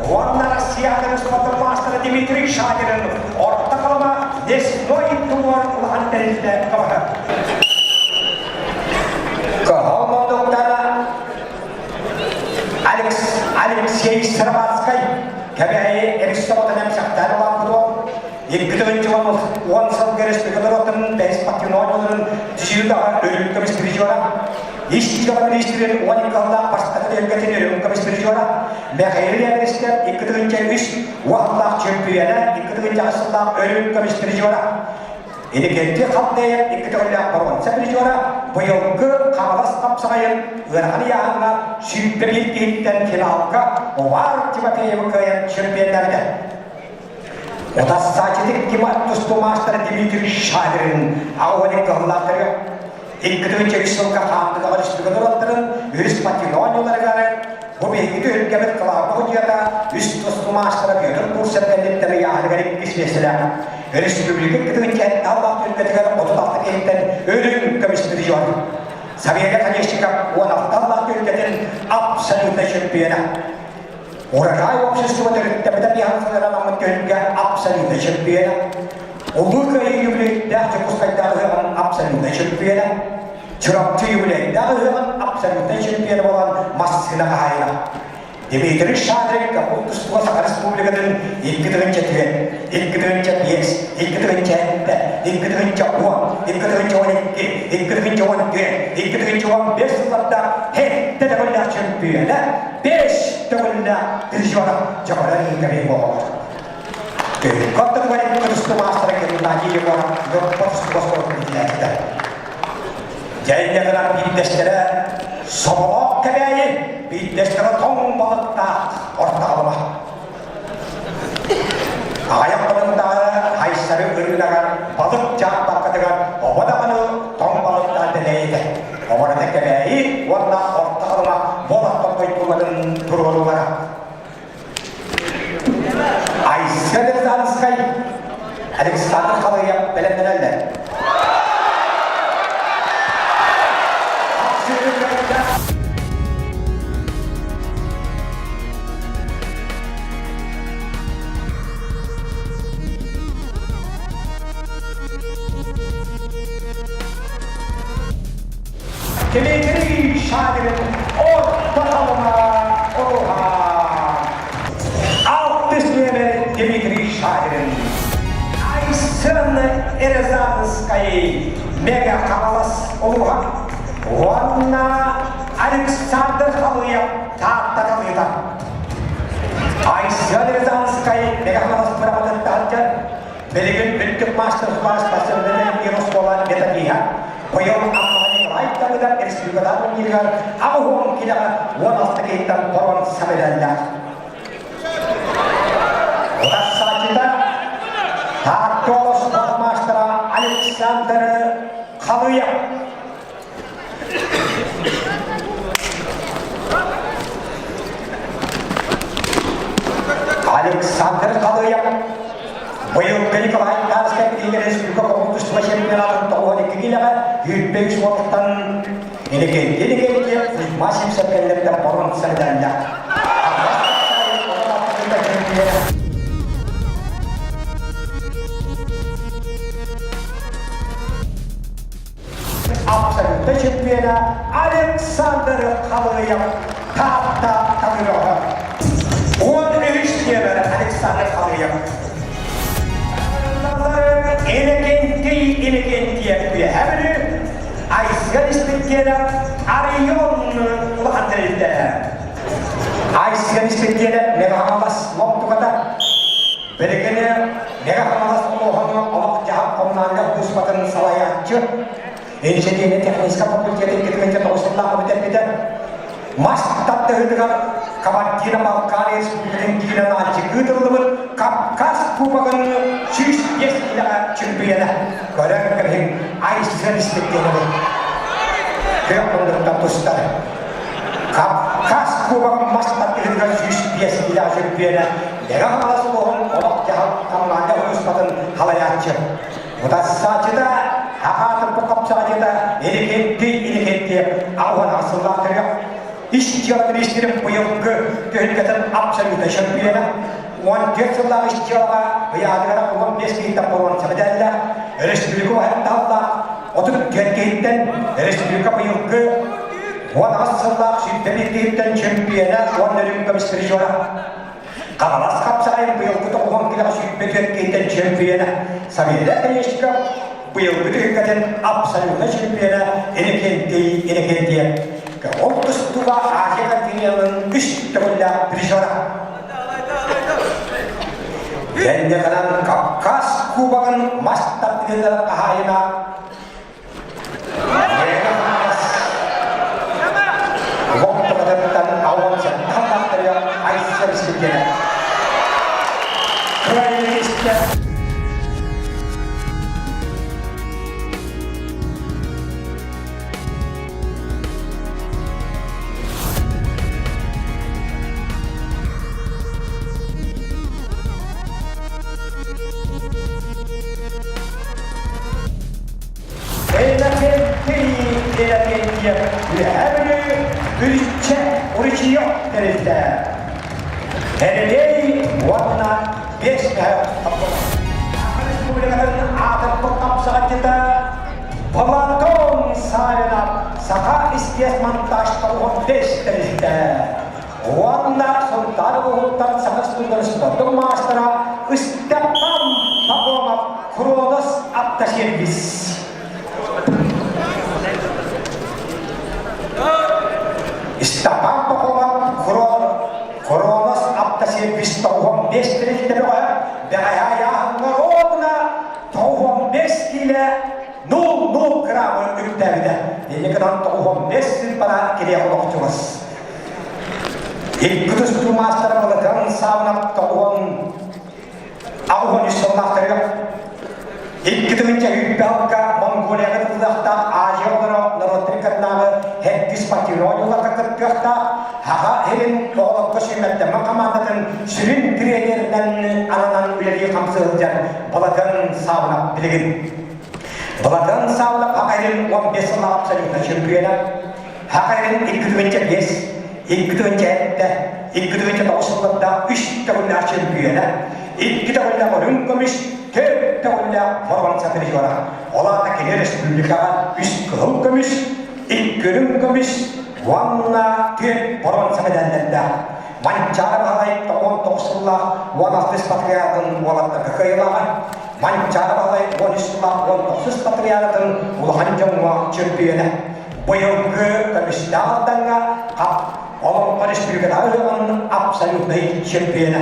уонна Россия спортун маастара Дмитрий Шадрин Орто Халыма Лесной Тумор улахан тэрилтэ көмөтө. Кыһыл мундуктара Алекс, Алексей Сыроватскай Кэбээйи Эристоватан эмсэхтээн улааппытуон, 2010 сылга республика норуоттарын бэһис патримонияларын түзүүгаҕа өрүн көмүс призера, ис дьыала министрин 12 сыллаах бастакы түһүлгэтин өрүн көмүс призера, Михаил Яковлевич 2003 уһаллаах чөмпүйүөнэ, 2008 сыллаах өрүн көмүс призера, Инникитин халтайар икки төгүллээх боруонса призера быйылгы Хаҥалас хапсаҕайын ыарахан ыйааһыҥҥа 21 киһиттэн финалга Увар Тимофеевы кыайан чемпионнээбитэ. Утассааччытык Тима тустуу маастара Дмитрий Шадрин аҕа кыһыллаахтарыгар 2003 сылга Хаандыгаҕа республика норуоттарын үһүс патримонияларыгар бу биһиги түһүлгэбит кылаабы судьуйата үс тустуу маастара Петр Бурцев кэнниттэн ыйааһыныгар иккис миэстэлээх Республика кытыгын аллаах түһүлгэтигэр 36 киһиттэн үрүҥ көмүс призер. Савелий Конечников 16 аллаах түһүлгэтин абсолютнай чемпиона. Урожай общество төрүттэбитэ биһан түһүлгэ абсолютнай чемпиона. Улуу Кыайыы юбилейдээх Дьокуускайдааҕы ыһыаҕын абсолютнай чемпиона. Чурапчы юбилейдээх ыһыаҕын абсолютнай чемпиона буолан массыына хаһаайына. Дмитрий Шадрин Капут тустууга Саха Республикатын 2004, 2005, 2007, 2010, 2012, 2014, 2015 сылларда сэттэ төгүллээх чөмпүйүөнэ, бэс төгүллээх призера Дьокорон Николай буолар. Көтөр тустуу маастара Геннадий Егоров Ньурба тустууга спортун битилээччитэ. Дьэллэҕинэн биирдэстэрэ Соболоох Кэбээйи, биирдэстэрэ тоҥ балыктаах Орто Халыма. Аҕыйах хонуктааҕы Айсары ырыынагар балык дьаарбаҥкатыгар оҕо даҕаны тоҥ балыктаах дэлэйитэ. Оҕорута Кэбээйи уонна Орто Халыма буолаттан дойдуларын туруорулара. Айсен Рязанскай, Александр Халыев бэлэмнэнэллэр. Дмитрий Шадрин Орто Халыма Оруха. Алтыс нүөмэр Дмитрий Шадрин. Айсен Рязанскай Мега Хаҥалас улууһа уонна Александр Халыев Таатта Талыыта. Айсен Рязанскай Мега Хаҥалас бырабатыттан Билигин үрдүк маастар-кылаас спортивнай оскуола методиһа. Быйыл Аммаҕа Николай Давыдов республикатааҕы турнирыгар 80 килэҕэ 16 киһиттэн боруонса медаллаах. Утарсааччыта Таатта оскуола маастара Александр Халыев. Александр Халыев быйылгы Николай Тарскай билигин республика коммунистическай чемпионатын 92 килэҕэ 23 уолуттан Иннокентий Иннокентьев Кузьма Сивцев кэллэриттэн боруонса медаллаах. абсолютнай чемпиона Александр Халыев Таатта Талырова. 13 нүөмэр Александр Халыев. Иннокентий Иннокентьев үөһэ Айсен Испирдиэнэп Арион улахан тэрилтэ. Айсен Испирдиэнэп Мегаһаҥалас лоҥтуката Билигин Мэҥэ-Хаҥалас улууһун олох-дьаһах коммунальнай кууспатын салайааччы, инженернэй-техническэй факультетын 2009 сыллаахха бүтэрбитэ. Мас тардыһыытыгар Кабардино-Балкария Республикатын киинэ Нальчик ыытыллыбыт Кавказ Кубогын 105 киилэҕэ чемпиона. Көрөн кэбиһиҥ, Айсен Испирдиэнэби күөх муннуктан тустар. Кавказ Кубогын мас тардыһыытыгар 105 киилэҕэ чемпиона Мэҥэ Хаҥалас улууһун олох-дьаһал коммунальнай улууспатын салайааччы, утарсааччыта Аҕаатырбыт хапсаҕайдьыта Иннокентий Иннокентьев 88 сыллаах төрүөх ис дьыала миниистирин быйылгы түһүлгэтин абсолютнай чөмпүйүөнэ, 14 сыллаах ис дьыалаҕа ыйаатыгара 15 киһиттэн боруонса мэдээллээх, республика уһаттааллаах 34 киһиттэн республика быйылгы 18 сыллаах 21 киһиттэн чөмпүйүөнэ уонна үрүҥ көмүс призера. Хаҥалас хапсаҕайын быйылгы тоҕуһун килэҕэ 24 киһиттэн чемпиона Савелий Оконешников быйылгы түһүлгэтин абсолютнай чемпиона Иннокентий Иннокентьев. Ол тустууга Азия континенын үс төгүллээх призера. Кэнникинэн Кавказ Кубогын мас тардыһыылара хаһаайына Лоптоҕотуттан ауан саттан Айсен Сергеев. Кыайыы Иннокентий Иннокентьев Үөһээ Бүлүү Үрүччэ Уручуйа тэрилтэ. Эрэлэй уонна биэс мөһөх Саха Республикатын аатырбыт хапсаҕайдьыта Платон Савинов Саха истиэс-монтаж 95 тэрилтэ. Уонна Сунтаар улууһуттан Саха Республикатын спордун маастара Степан Пахомов Кронос автосервис. Степан Пахомов Кронос автосервис 95 тэрилтэ бөҕө бэҕэһээ ыйааһыҥҥа ровно 95 киилэ 0,0 граммы үрдээбитэ. Инникитин 95 сыыппара кириэх олохчулас. Икки тустуу маастара Былатыан Саабынап тоҕуһун аҕыс үс сыллаахтарыгар икки тыһыынча сүүрбэ алга Монголияҕа ыытыллыахтаах Азия оҕолоро норуоттарын кытынааҕы Һэрги спортивнай оонньууларга кыттыахтаах Саха сирин оҕолорго сүүмэрдэммит хамаандатын сүрүн тренеринэн ананан үлэлии-хамсыы сылдьар Былатыан Саабынап билигин. Былатыан Саабынап Саха сирин 15 сыллаах абсолютнай чемпиона, Саха сирин 2 5, 2 7, 2 9 сыллардаах үс төгүллээх чемпиона, икки төгүллээх үрүҥ көмүс, төрт төгүллээх боруонса призера. Ол аата кини республикаҕа үс кыһыл көмүс, икки үрүҥ көмүс уонна түөрт боруонса мэдээллэрдээх. Манчаары Баһылай 99 сыллаах 16 патриотын уолаттарга кыайыылааҕа. Манчаары Баһылай 13 сыллаах 19 патриотын улахан дьоҥҥо чемпиона. Быйылгы көмүстээх Алдаҥҥа Олоҥхо Республикатааҕы ыһыаҕын абсолютнай чемпиона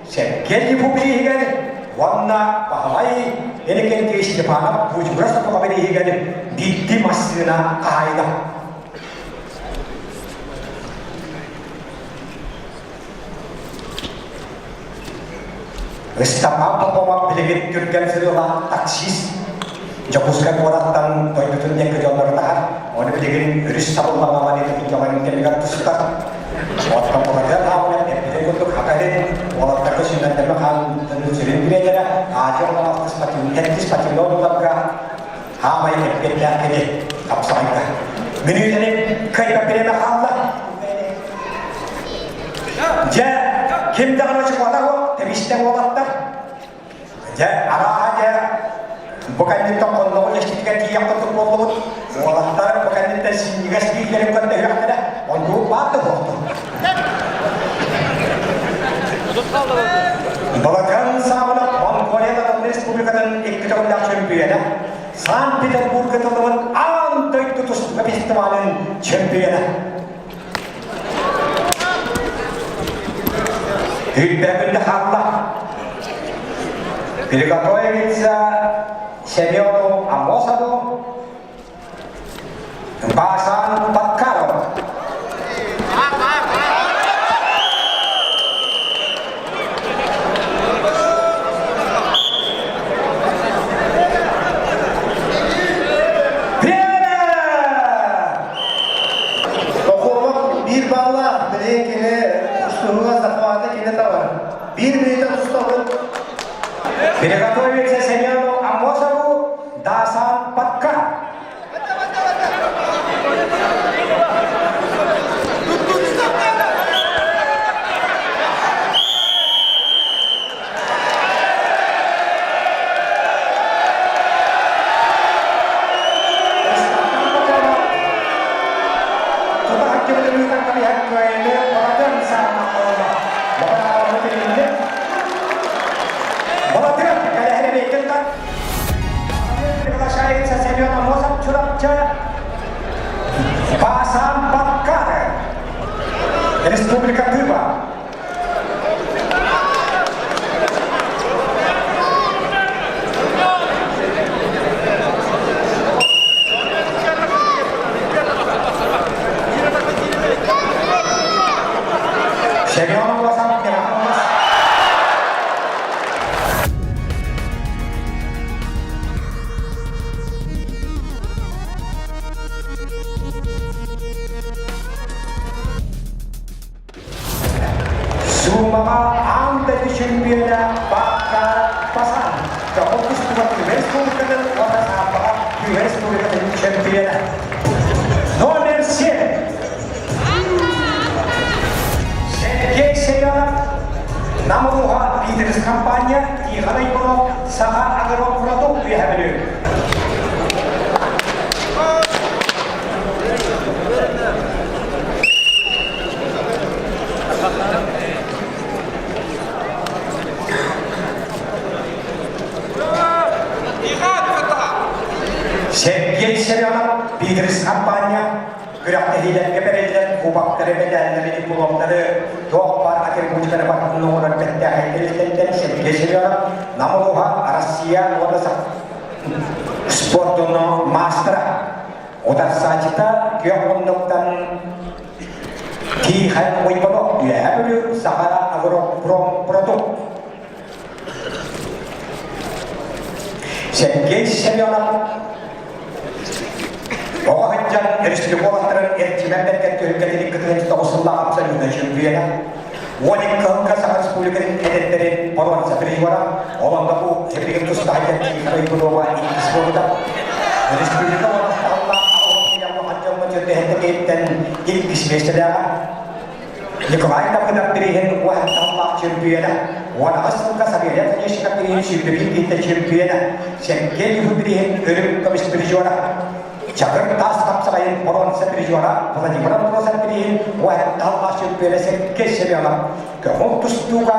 Сергей Ефимович уонна Баһылай Иннокентьевич Степанов Буучугурас Сопоҕа бирииһигэр биирдии массыына хаһаайына. Ыстапаан Попова билигин түргэн сырыылаах таксист. Дьокуускай куораттан дойдутун диэки дьоннору таһар. Ону билигин өрүс сабыллаҕа дьоҕойун кэмигэр тустар. Оттон Былатыан Хаамынан эппитин курдук Хакалин уолаттарга сүүмэрдэммэ хаан сүрүн тренерэ Азия оҕолоох спортивный оонньууларга хаамай эппиэттээх кини хапсаҕайга. Мүнүүтэни кыайбат бириэмэ хаалла. Дьэ, ким даҕаны очукуота суох, тэбистэ уолаттар. Дьэ, арааһа дьэ, бу кэнниттэн хонноҕу дьэститигэр тиийэн курдук буоллубут. Уолаттар бу кэнниттэн кэнниттэн синньигэс бииллэрин көрдөһүөхтэрэ, оннук баар да буолтун. Балакан Саабынап Монголия Народнай Республикатын икки төгүллээх чөмпүйүөнэ, Санкт-Петербурга тыллыбыт аан дойду тустууга фестивалын чөмпүйүөнэ. Үрбэкүндэ хаалла. Приготовиться Семену Амосову, Басан Паткаров. Пахомов биир баллаах, билигин кини тустууга захваты кини табар. Биир мүнүүтэ тустабыт. Приготовиться Семену Амосову, Дасан Патка. Приглашается Семен Амосов Чурапча Басан Баткары, Республика Тыва. Семен Амосов Михайлович. Суумаҕа аан дойду чөмпүйүөнэ Бакка Басан Дьоҕур тустууга Түбэ Республикатын уонна Саамбаҕа Түбэ Республикатын чөмпүйүөнэ. Номер 7. Сергей Семенов Нам улууһа Лидерс компания Тихон Егоров Саха агропродукт үөһэ Бүлүү. Сергей Семенов Лидерс компания күрэхтэһиилэргэ бэриллэр кубоктары, медаллары, дипломнары, туох баар атрибуттары барытын оҥорор бэртээхэй тэрилтэттэн Сергей Семенов Нам улууһа Россия уонна спордун маастара Утарсааччыта күөх муннуктан Тиихэн Уйбанов Үөһээ Бүлүү Саха агропромпродукт Сергей Семенов оҕо сылдьан республикаларын эрчимэн бэргэн түһүлгэтин кытыһын тоҕус сыллаах абсолютнай чөмпүйүөнэ 12 кыһылга Саха Республикатын эдэрдэрин боруонса призера ол онно бу сибилигин тустаах Тихон Иванова иккис буолбута. Республика уонна Төрдөһүттэн иккис миэстэлээҕэ. Николай Давыдов бирииһин уһатталлаах чөмпүйүөнэ, 18 сылга Савельев Конечников бирииһин сүүрбэбиир киһиттэн чөмпүйүөнэ, Сергей Юху бирииһин өрүм көмүс призера, Чакыр таас хапсаҕайын боруонса призера Владимир Андросов бирииһин уһатталлаах чөмпүйүөнэ Сергей Семенов көҥүл тустууга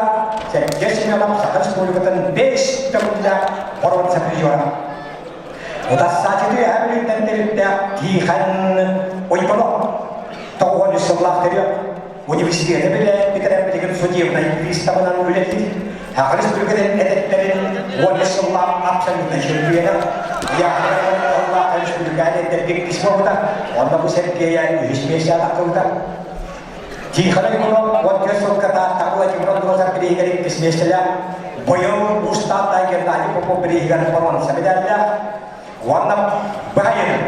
Сергей Семенов Саха Республикатын бэс төгүллээх боруонса призера. Утассааччыты үөһээ Бүлүүттэн төрүттээх Тиихэн Уйбанов 93 сыллаах төрүөх университеты бүтэрэн билигин судебнай приставынан үлэлиир. Саха Республикатын эдэттэрин 13 сыллаах абсолютнай чөмпүйүөнэ Яхталлаах республика эдэрдэргэ иккис буолбута. Онно бу Сергея үһүс миэстэ тахсыбыта. Тихон Иванов 14 сылга Тааттаҕа Владимир Андросов бирииһигэр иккис миэстэлээх, быйыл Устааттай Геннадий Попов бирииһигэр боруонса медаллаах уонна быһайын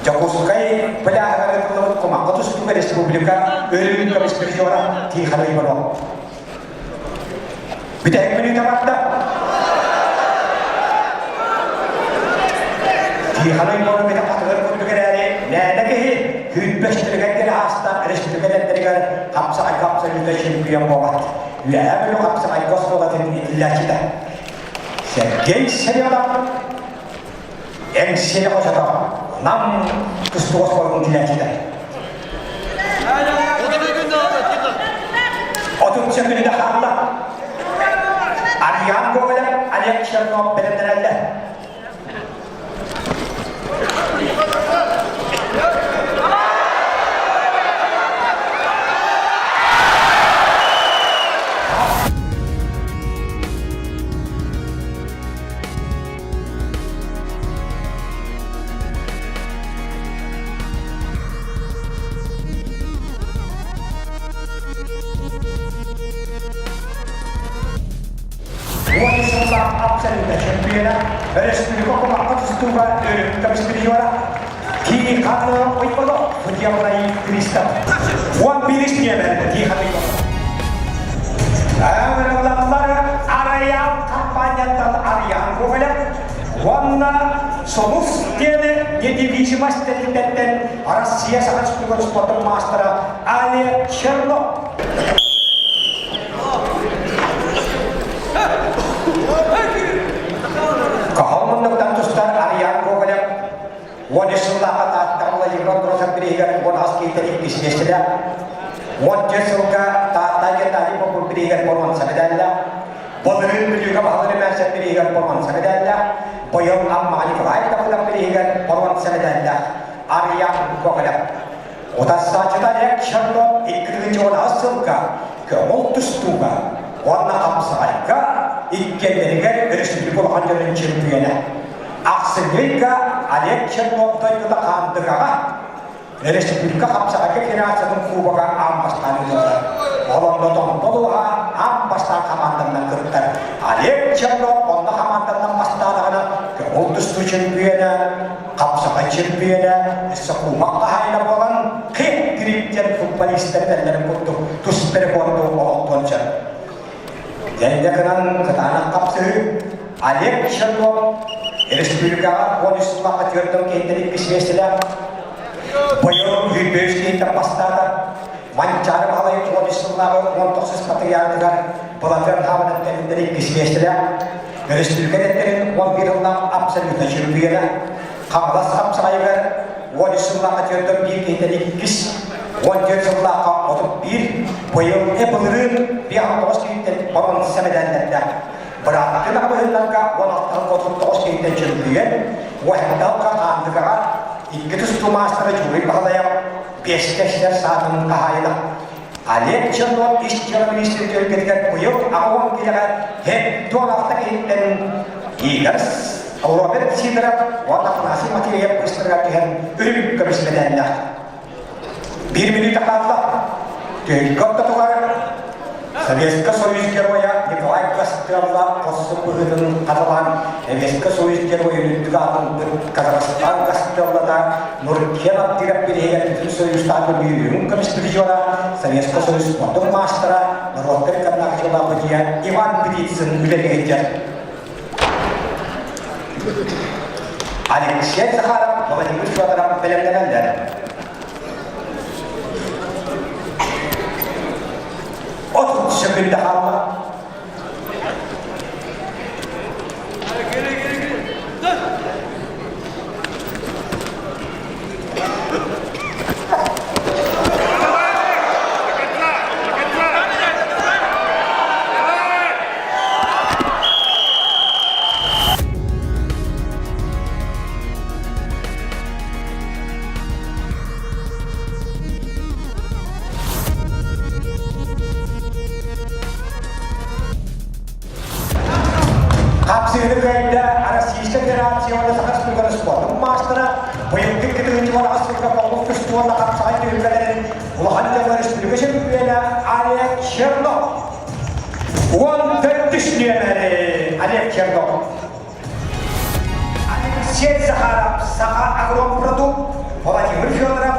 Дьокуускай пляһыгар ыытыллыбыт кумахха тустууга республика өрүүн көмүс призера Тихон Иванов. Бүтэһик мүнүүтэ барда. Тихон Иванов бити хатыгыр курдук эрээри, мээнэ киһи күүппэстэригэр диэри ааста республика хапсаҕайга абсолютно чемпион буолбат. Үөһээ Бүлүү хапсаҕайга оскуолатын иитиллээччитэ. Сергей Семенов Эҥсиэли хочото. Нам тустууга оскуолатын килээччитэ. 30 күнүдэ хаалла. Арыйаан Гоголев, Олег Чернов бэлэмнэнэллэр. Уон сыллаах абсолютно чемпиона, республика кумахха тустууга өрүттэ призера, Тихонов Ойболов, судья Кристов. 11 нөмер Тихонов. Ыҥырыллаллар Арыйаан компанияттан Арыйаан Гоголев уонна Сулус диэн недвижимость тэрилтэттэн Россия Саха Республикатын спордун маастара Олег Чернов. Каһал муннуктан тустар Арыйаан Гоголев 13 сыллаахха Тааттаҕа Владимир Андросов бирииһигэр 10 киһиттэн иккис миэстэлээх, 14 сылга Таатта Геннадий Попов бирииһигэр боруонса медаллаах, былырыын Бүлүүгэ Баһылай Румянцев бирииһигэр боруонса медаллаах, быйыл Аммаҕа Николай Давыдов бирииһигэр боруонса медаллаах Арыйаан Гоголев. Утарсааччыта Олег Чернов 2018 сылга көҥүл тустууга уонна хапсаҕайга иккиэннэригэр өрөспүүбүлүкэ улахан дьонун чемпиона. Ахсынньы ыйга Олег Чернов дойдута Хаандыгаҕа Республика хапсаҕайга федерациятын кубога аан бастаан ыытыллар. Ол онно Томпо улууһа аан бастаан хамаанданан кыттар. Олег Чернов онно хамаанданан бастаатаҕына көҥүл тустуу чемпиона, хапсаҕай чемпиона, өссө кубок хаһаайына буолан Ким Грипп диэн футболистар этэллэрин курдук тус рекорду олохтуон сөп. Дьэ гынан кытаанах хапсыһыы Олег Чернов республикаҕа 13 сыллаахха түөртөн киһиттэн иккис миэстэлээх быйыл 105 киһиттэн бастаата. Манчаары Баһылай 13 сыллааҕы 19 патриархыгар Былатыан Хаабанов кэнниттэн иккис миэстэлээх. Өрөспүүбүлүкэ эдэттэрин 11 сыллаах абсолютно чемпиона. Хаҥалас хапсаҕайыгар 13 сыллаахха түөртөн биир киһиттэн иккис, 14 сыллаахха 31, быйыл былырыын 59 киһиттэн боруонса мэдээллэрдээх. Бырааттыы быһыыларга 16 39 киһиттэн чөмпүйүөн, Уһэндалга Хаандыгаҕа икки тустуу маастара Дьулуй Баһылайап биэстэ ситэр саатын хаһаайына. Олег Чернов ис дьыала министрин түһүлгэтигэр быйыл 80 киилэҕэ 76 киһиттэн Игорь Роберт Сидоров уонна Афанасий Матвеев быыстарыгар түһэн үрүҥ көмүс мэдээллээх. Биир мүнүүтэ хаалла. Түһүлгэ ортотугар Советскай Союз Геройа Николай Костелла хорсун быһыытын хатылаан Советскай Союз Геройа үрдүк аатын Казахстан Костеллата Нуркен Абдиров бириһигэр Бүтүн Союзтааҕы үрүҥ көмүс призера Советскай Союз спордун маастара норуоттар иккардынааҕы бытыйа Иван Птицын үлэлии сылдьар. Алексей Захаров, Владимир Федоров бэлэмнэнэллэр. 30 секунда хаалла. Хапсыыны кыайда Российская Федерация уонна Саха Республикатын спордун маастара, быйылгы кытыытыгар сылга Павлов уонна хапсаҕай түһүлгэлэрин улахан дьоҥҥо республика чемпиона Олег Чернов. 14 нүөмэри Олег Чернов. Алексей Захаров, Саха Агропродукт, Владимир Федоров,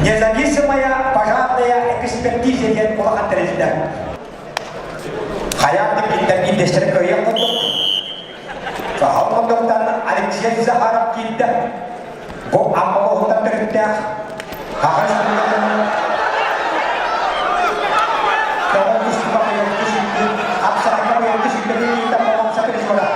Независимая пожарная экспертиза диэн улахан тэрилтэ. Хайаан да биирдэн биирдэстэрэ кыайыах курдук. Саһал муннуктан Алексей Захаров киирдэ. Бу Амма улууһуттан төрүттээх Саха Республикатын Көҕөн тустууга быйылгы сүүрдүү, хапсаҕайга быйылгы сүүрдүү киинтэн Болҕомсо призера.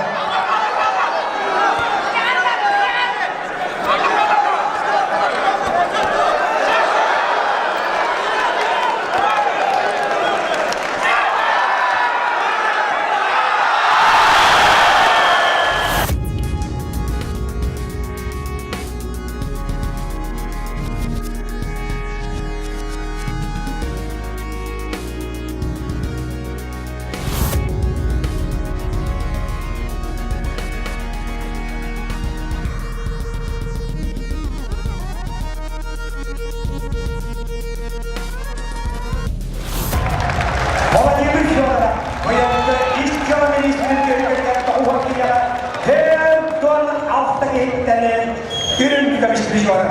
көмүс призера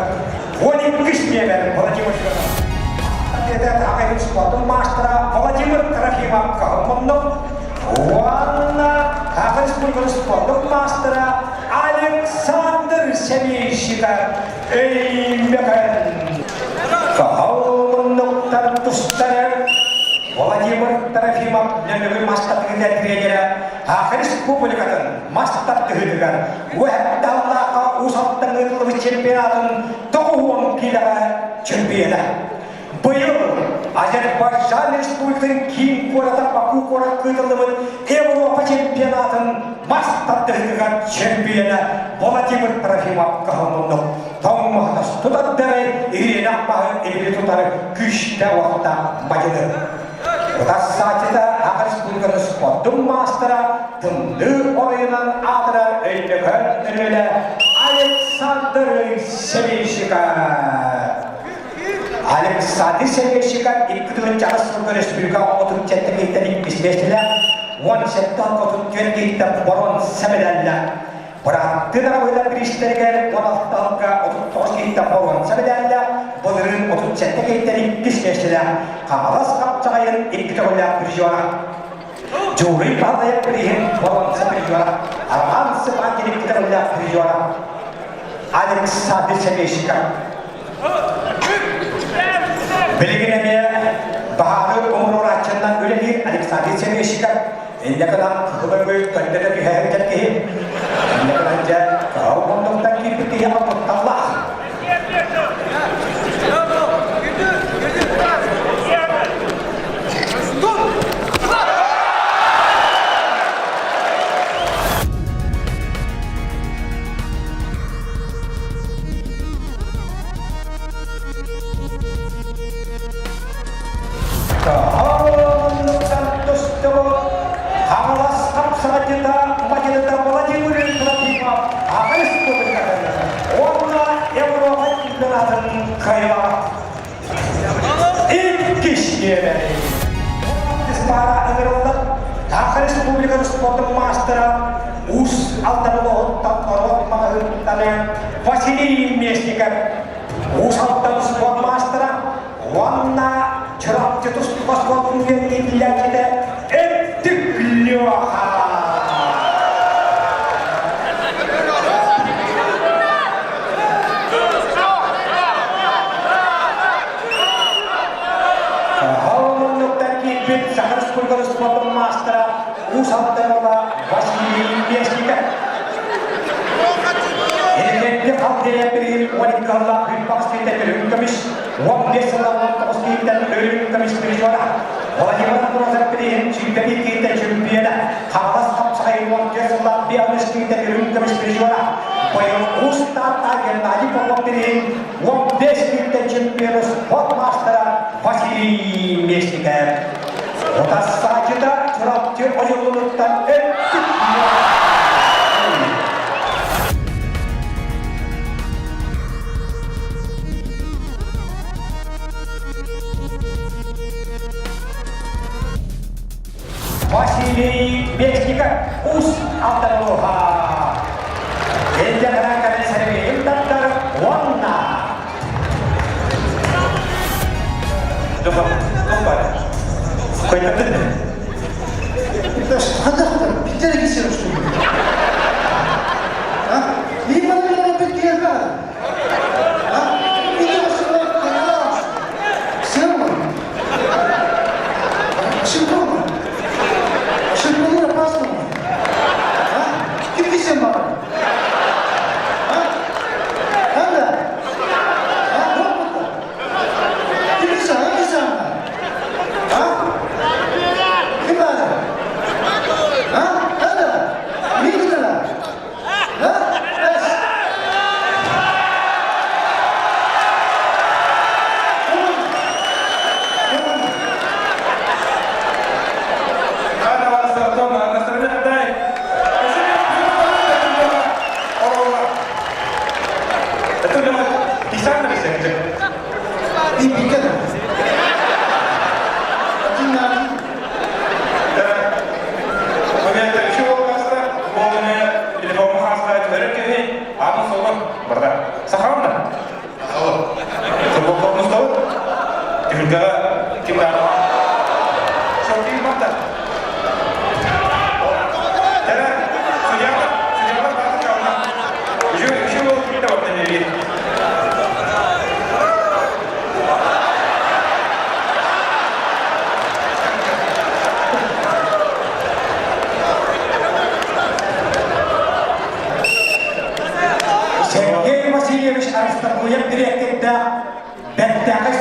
12 миэмэр Владимир Федоров. Аҕайын спортун маастара Владимир Трофимов Каһыммоннов уонна Саха Республикатын спортун маастара Александр Семейщиков Өймөкөн. Каһыл тустары Владимир Трофимов Нөмүгү мастатыгыта тренерэ Саха Республикатын мас тардыһыытыгар Уһэтталлааха Уус Алдан ыытыллыбыт чемпионатын 90 киилэҕэ чемпиона. Быйыл Азербайджан Республикатын киин куората Баку куорат ыытыллыбыт Европа чемпионатын мас тардыһыытыгар чемпиона Владимир Трофимов кыһаллыннык тоҥмоһунас тутардары Ирина маһы илби тутары күүстээх уохтаах мадьыны. Утарсааччыта Саха Республикатын спордун маастара тымныы оройунан аатырар Өймөкөөн өрүөлэ Александр Семейщиков. Александр Семейщиков 2008 сылга республика 37 киһиттэн иккис миэстэлээх, 17 34 киһиттэн боруонса медаллаах. Бырааттыы даҕабыылар бириистэригэр 16 сылга 39 киһиттэн боруонса медаллаах, былырыын 37 киһиттэн иккис миэстэлээх Хаҥалас хапчаҕайын икки төгүллээх призера. Дьууруй Баһылайап бирииһин боруонса призера, Роман Степанкин икки төгүллээх призера. Александр Семейщиков. Билигин эмиэ баһаары умуруорааччыннан үлэлиир Александр Семейщиков Инньэ гынан кыһыл көрдөрө түһээбитэр киһи. Инньэ гынан дьэ кыһыл муннуктан киирбит киһиэхэ кутталлаах. Кыһыл тустубут Хаҥалас хапсаҕайдьыта Мадьыныта Владимир Трофимов Аҕа Республикатын уонна Европа чемпионатын кыайыылааҕа. Иккис миэрэни пара ыҥырыллар Саха Республикатын спордун маастара Уус Алдан улууһуттан норуот маҕаһыыттан Василий Местников Уус Алдан спорт маастара уонна Чурапчы тустууга спорт иитиллээччитэ Өттүк Леха. Холмуннуктан киирбит Саха Республикатын спордун маастара Уус Алдан Василий Местников. Элегентти хал дириэктэригин 12 сыллаах Бүлбах сирдэ үрүҥ көмүс, 15 сыллаах 19 киһиттэн үрүҥ көмүс призера, Владимир Андросов бирииһин 21 киһиттэн чемпиона, Хаҥалас хапсаҕайын 14 сыллаах 5 киһиттэн үрүҥ көмүс призера, быйыл Уус Таатта Геннадий Попов бирииһин 15 киһиттэн чемпиона спорт маастара Василий Местников. Утарсааччыта Чурапчы Ойулунуттан өттүк Василий Местников Ус Алдануха. Элдэ кэлэн сэргэйин таттар уонна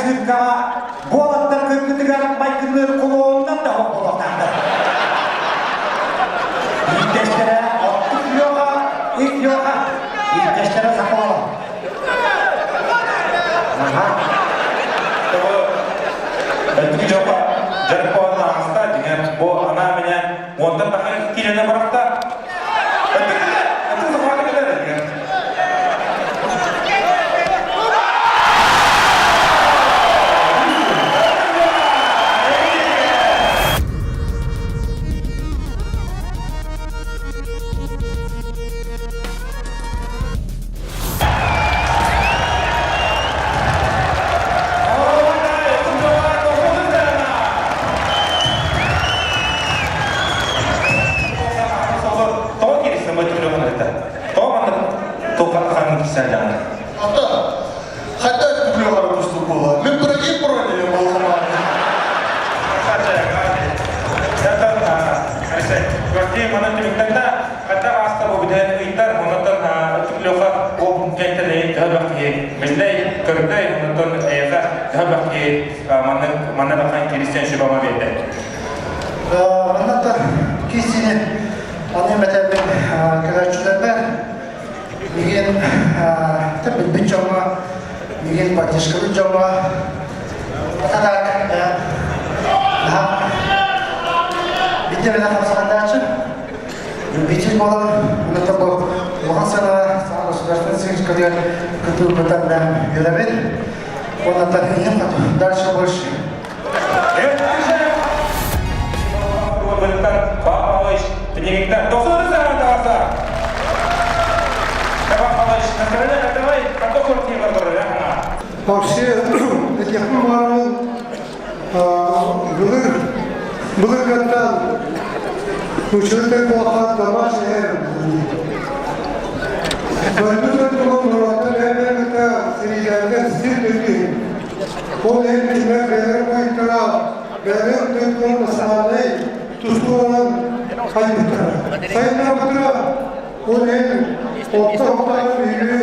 циркаҕа буолаттар кыргытыгар майгынныыр кулуоннар да буолуохтаахтар. Биирдэстэрэ оттук Леха, ик Леха, биирдэстэрэ Соколов. Аха. Өттүк Леха дьарык буолан ааста, дьиҥэр бу анаа менен уонтан тахса киилэни бырахта. Өттүк өттүк Соколов кэлэр дьиҥэр. Тоҕо киирсэн бу түлүгүн Тоҕо маннык туохха ханнык кисэллэҕин? Ата, хайда түлүгүн кустук буолла. Мен бырагин броня буолла. Квартира манан түмүктэннэ, хата ааста бу бүтэн ыйтар, онотон Леха ол кэнтэн төһө бахки биллэй, көрдөй, онотон эйэхэ төһө бахки маннык манна бахан киристен шибама берді. Манна кисини аны мэтэрбин көрөөччүлэрбэр мигин билбит дьоҥҥо мигин поддержкабыт дьоҥҥо атараак биирдэ эмэ хамсаҕаннааччы любитель буолан онно бу улахан сыанаҕа саҥа государственный циркалыгар кытылбытан үөрэбин уонна дальше больше. Вообще, этиэхпин баҕарабын, былыр былыргаттан учитель буолан домашний Дойду дойдуга норуоттар бэйэлэрин сириилэригэр сир дойду Ол иһин кинилэр бэйэлэрин буойуттара бэйэлэрин дойдуларын национальнай тустууларын хайбыттара. Сайыннарбыттара. Ол иһин орто ортоон биһиги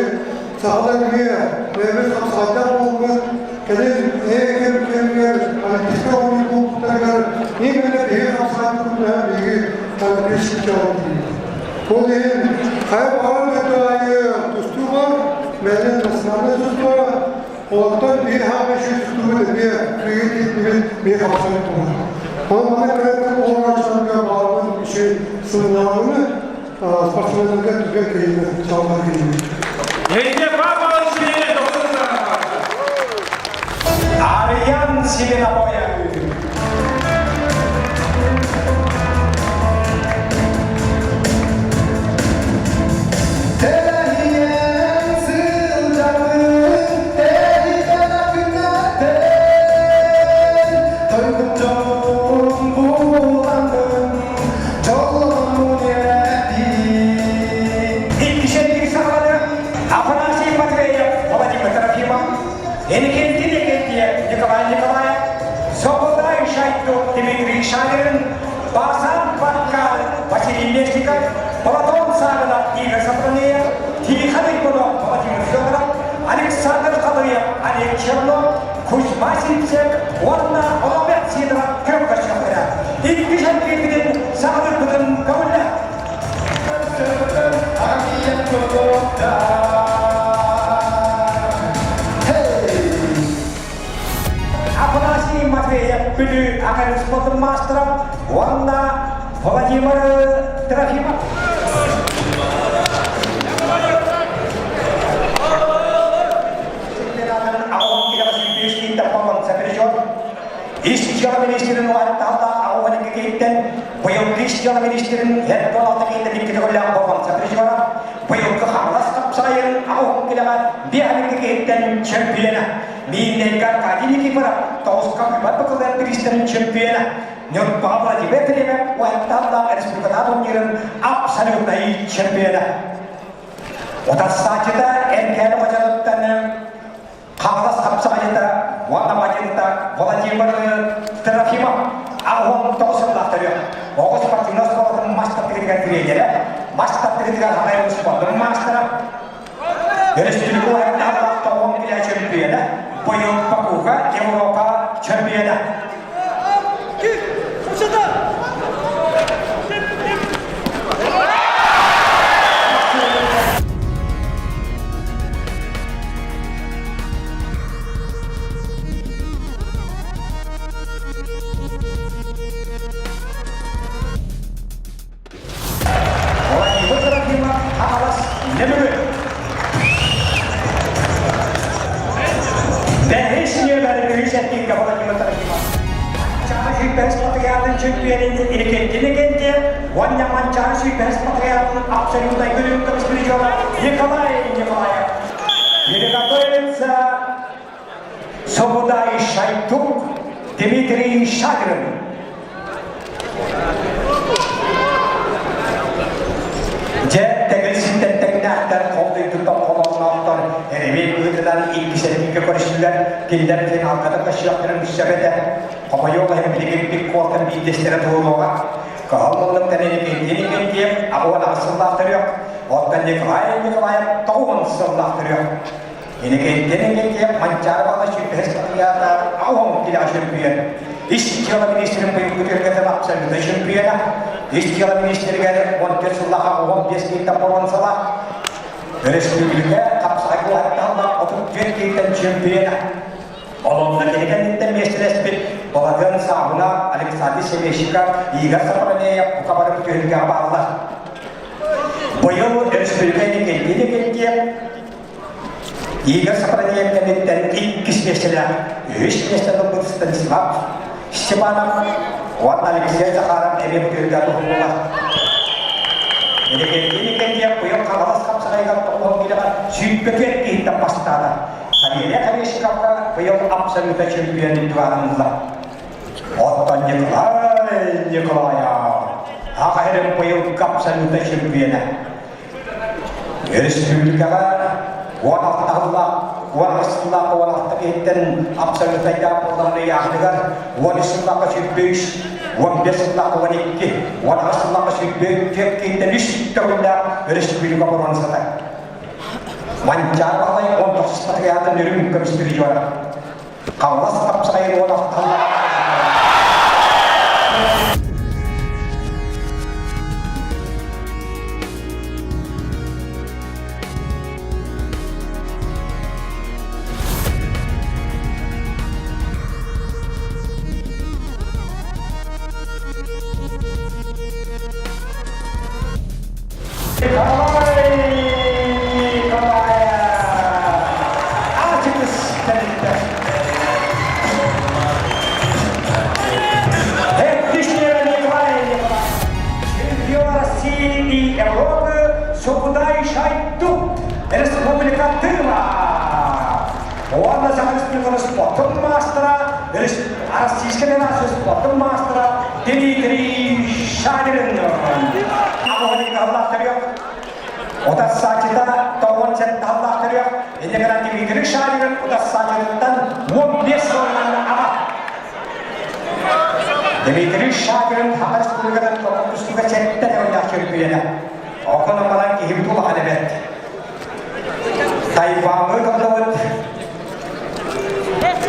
сахалар эмиэ бэйэбит хамсаҕайдаах буолбут, кэлин ээ кэмигэр Олимпийскай оонньуу буолбуттарыгар именно биһиги хамсаҕайбытын биһиги Олимпийский Ол иһин хайа баҕарар дойду аайы тустуу бар, бэйэлэрин национальнай тустуура Онтон биир хаамыы тустубут эмиэ биир киирдибит биир хапсан турар. Ол манна кэлэн оҕолорго баҕарбын үчүгэй сынаалыны спортсменнарга түргэн киһини салгыы киһини. Арыйан Сибинабоя. Тэрэһийэн сылдьабын, тэһитэн күннэтэн, Тойбут дьонум буламмын, дьолломмун эрэбин. Иккишэнники саҕалары Афанасий Матвеев, Владимир Трофимов, Иннокентий Иннокентьев, Николай Николаев, Соколай Шайду Дмитрий Шадрин, Басан Кваркал, Василий Мечников, Платон Савинов, Игорь Сатранеев, Тихон Иванов, Владимир Федоров, Александр Халыев, Олег Чернов, Кузьма Сивцев уонна Роберт Сидоров көп көрсөхтөрө. Икки шампионын саҕалыырбытын көҥүллэ. Афанасий Матвеев Бүлүү академик спортун маастара уонна Владимир Трофимов. Чемпионатын аҕа килэҕэ сүүрдүү Сапричон Ис дьыала министрин уһаттааллаах аҕа киһиттэн быйылгы ис дьыала министрин Эрдон алта киһиттэн икки төгүллээх болҕомто Сапричона быйылгы Хаҥалас хапсаҕайын аҕа килэҕэ биэс киһиттэн чемпиона Мииннэйгэ Аркадий Никифоров тоҕуска быыбар бакылыан бириистэрин чемпиона Ньурбаҕа Владимир Климов уһаттааллаах республикатааҕы турнирын абсолютнай чемпиона. Утарсааччыта Эркээни Хочотуттан Хаҥалас хапсаҕайыта уонна бадьыыта Владимир Трофимов 89 сыллаах төрүөх. Оҕо спортивнай оскуолатын мас тардыытыгар тренерэ, мас тардыытыгар Хаҥай спордун маастара, Өрөспүүбүлүкэ уһуктаах тоҕуон билээ чөмпүйэнэ быйыл Баку. Бакуга Европа чемпиона. Владимир Трофимов Хаҥалас Нөмүгү. Бэһис нүөмэр үһүс эркиҥҥэ Владимир Трофимов. Манчаары сүүрбэһис патриархын чемпионын Иннокентий Иннокентьев уонна Манчаары сүүрбэһис патриархын абсолютнай күлүм көмүс призера Николай Николаев. Приготовится Собудай Шайтук Дмитрий Шадрин. Дьэ, тэгил сиртэн тэҥнээхтэр, холдуйдуттан холоонноохтор эрэбил быһыытынан иккисэргигэ көрүстүлэр, кинилэр финалга да көрсүөхтэрин сөп этэ. Хомойуох иһин билигин бик куортан биирдэстэрэ туолуоҕа. Кыһыл муннуктан Иннокентий Иннокентьев 88 сыллаах төрүөх, оттон Николай Николаев 90 сыллаах төрүөх. Иннокентий Иннокентьев Манчаары баҕа сүүрбэһис патриарха аҕыс килэҕэ чөмпүйүөн. Ис дьыала министрин быйылгы түөргэтин абсолютнай чөмпүйүөнэ. Ис дьыала министригэр 14 сыллаах 15 киһиттэн боруонсалаах. Өрөспүүбүлүкэ хапсаҕай куоһаттаһалла 34 киһиттэн чөмпүйүөнэ. Олонно кини кэнниттэн миэстэлэспит Балатын Саабына, Александр Семещиков, Игорь Сафронеев бука бары түһүлгэҕэ бааллар. Быйыл өрөспүүбүлүкэ Иннокентий Иннокентьев Игорь Сафронеев кэнниттэн иккис миэстэлээх, үһүс миэстэни ылбыт Станислав Степанов уонна Алексей Захаров эмиэ бүтүөргэ туһуллулар. Иннокентий Иннокентьев быйыл Хаҥалас хапсаҕайыгар тоҕуһун киилэҕэ 24 киһиттэн бастаата. Савелий Орешниковка быйыл абсолюта чемпион үрдүк ылла. Оттон Николай Николаев аҕа эрин быйылгы абсолюта чемпиона. Өрөспүүбүлүкэҕэ 16 сыллаах 18 сыллаах 16 киһиттэн абсолютайдаах буоллаҕына ыйааһыныгар 13 сыллаахха 23, 15 сыллаахха 12, 18 сыллаахха 24 киһиттэн үс төгүллээх өрөспүүбүлүкэ боруонсата. Манчаары Баһылай 19 патриархын үрүҥ көмүс призера. Хаҥалас хапсаҕайын уон ахталлаах Чемпион России и Европы Сокудай Шайдук, Республика Тыва. Уонна Саха Республикатын спортун маастара, Российская Федерация спортун маастара Дмитрий Шадрин. Утарсааччыта тоҕон сенталлаах төрүөх, инньэ гынан Дмитрий Шадрин утарсааччытыттан 15 сылынан аҕа. Дмитрий Шадрин Саха Республикатын тустууга сэттэ төгүллээх чөмпүйүөнэ. Окон баран киһибит улахан эбэт. Тайваҥҥа ыытыллыбыт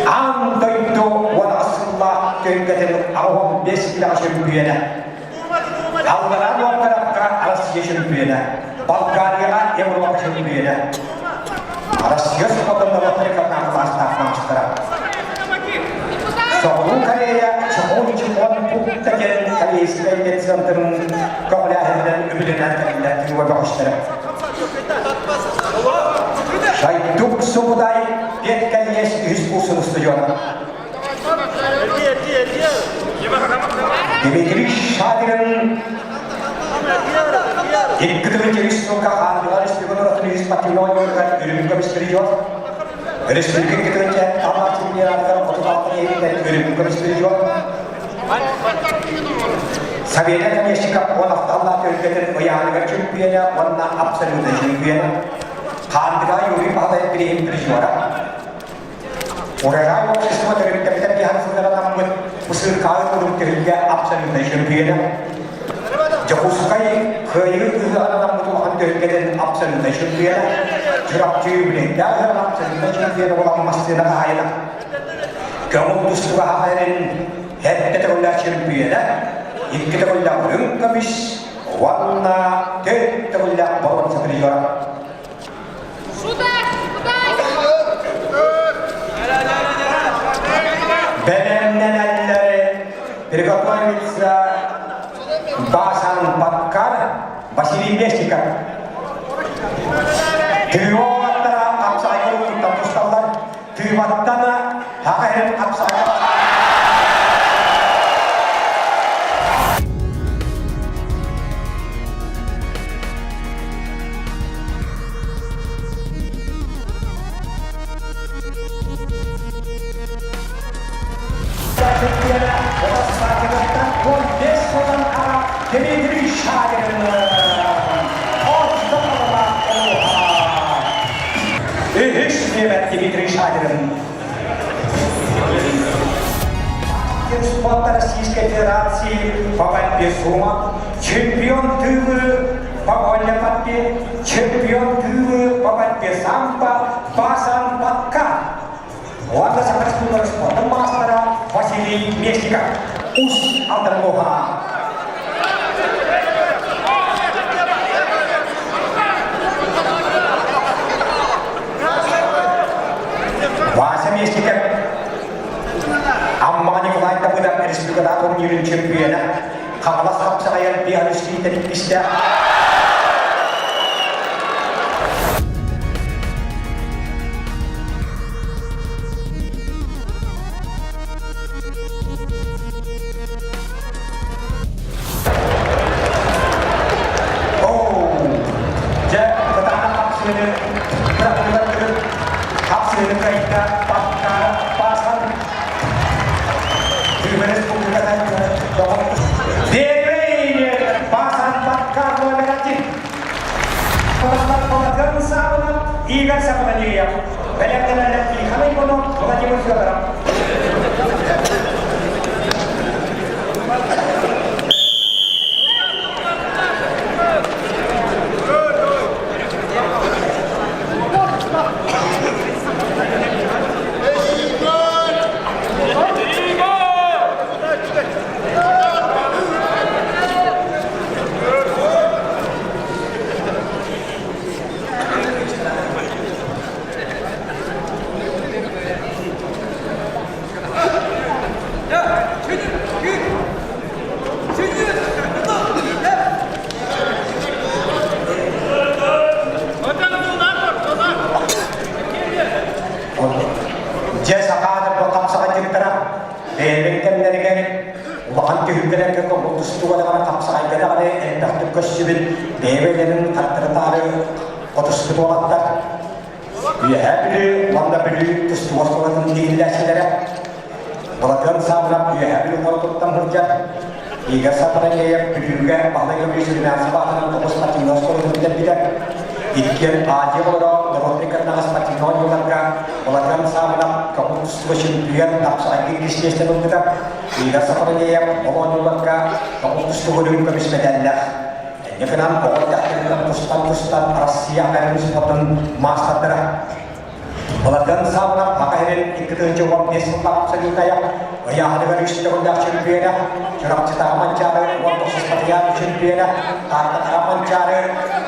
Аан дойду 18 сыллаах түһүлгэтин 85 киилэҕэ чөмпүйүөнэ. Аллараа Новгородка Россия чөмпүйүөнэ, Болгарияҕа Европа чөмпүйүөнэ. Россия спордун норуоттарыгар кылаастаах маастара. Соҕуруу Корея Чхун Чхон Пукта диэн корейскай медцентрын көҕүлээһининэн үбүлэнэн тэриллэр тыыла бөҕөстөрө. Шайдук Субудай педколледж үһүс курсун устудьуона. Дмитрий Шадрин икки тыһыынча үс сылга Хаандыга Республикатын үһүс патриотугар үрүҥ көмүс призер, Республика икки тыһыынча алта чемпионатыгар 36 киһиттэн үрүҥ көмүс призер, Савелий Оконешников 16 аллаах түһүлгэтин ыйааһыныгар чемпиона уонна абсолютнай чемпиона, Хаандыга Юрий Павлович бирииһин призера, Урожай общество төрүттэрбитэ киһи сылларатаммыт бу сыыркаҕа турун түһүлгэ абсолютнай чемпиона, Дьокуускай кыайыы ыһыаҕынан улахан түһүлгэтин абсолютнай чемпиона, Чурапчы юбилейдаах ыһыаҕын абсолютнай чемпиона буолан массыына хаһаайына. Көҥүл тустууга хаһайрын эрдэ төгүллээх чемпиона, икки төгүллээх үрүҥ көмүс уонна төрт төгүллээх боруонса призера. Бэлэмнэнэллэри приготовиться Басан Баккар, Василий Местников. Тыйоаттара хапсаайга угуттан тусталлар. Тыыбаттан хаҕа иһин хапсаайга Дмитрий Шагин Үһүс нүөмэр Дмитрий Шагин Спорта Российской Федерации по борьбе с умом, чемпион Тывы по вольной борьбе, чемпион Тывы по борьбе самбо Басан Баткан. Уонна Саха Республикатын спордун маастара Василий Местников. Ус Алдармуха. Вася Местников Амма Николай Давыдов республикада турнирын чемпиона Хаҥалас хапсаҕайар биалюстрийтэн иккистээх Дьэ, кытаанах хапсыыны бырахтылар хапсыыны кайта паккара паасан Игорь Сапананиев, бэлэмнэнэллэр Тихон Иванов, Владимир Федоров. Дьэ сахаатар бу хапсаҕайдьыттара бэйэлэрин кэмнэригэр улахан түһүлгэлэргэ тустууга даҕаны хапсаҕайга даҕаны элбэхтик көрсүбүт бэйэ-бэйэлэрин хаттарытаары хотуспут уолаттар Үөһээ Бүлүү уонна Бүлүү тустуу оскуолатын иһиллээччилэрэ Былатыан Саабынап Үөһээ Бүлүү куоратыттан сылдьар Игорь Сапарагеев Бүлүүгэ Баһылай Гаврильевич Румянцев аатынан тоҕус спортивнай оскуолатын бүтэрбитэ. Иккиэн Азия оҕолоро норуот рекорднаҕа спортивнай оонньууларга Былатыан Саабынап көҥүл тустууга чемпион тапсаҕайга иккис миэстэни ылбыта. Игорь Сапарагеев ол оонньууларга көҥүл тустууга үрүҥ көмүс мэтээллээх. Инньэ гынан оҕо эрдэхтэриттэн тустан-тустан Россия аҕа спордун маастардара Былыргын саалынан Саха сирин 2015 сыллаах абсолютая ыйааһыныгар үс төгүллээх чемпиона, Чурапчытааҕы Манчаары 19 спартакиада чемпиона, Тааттатааҕы Манчаары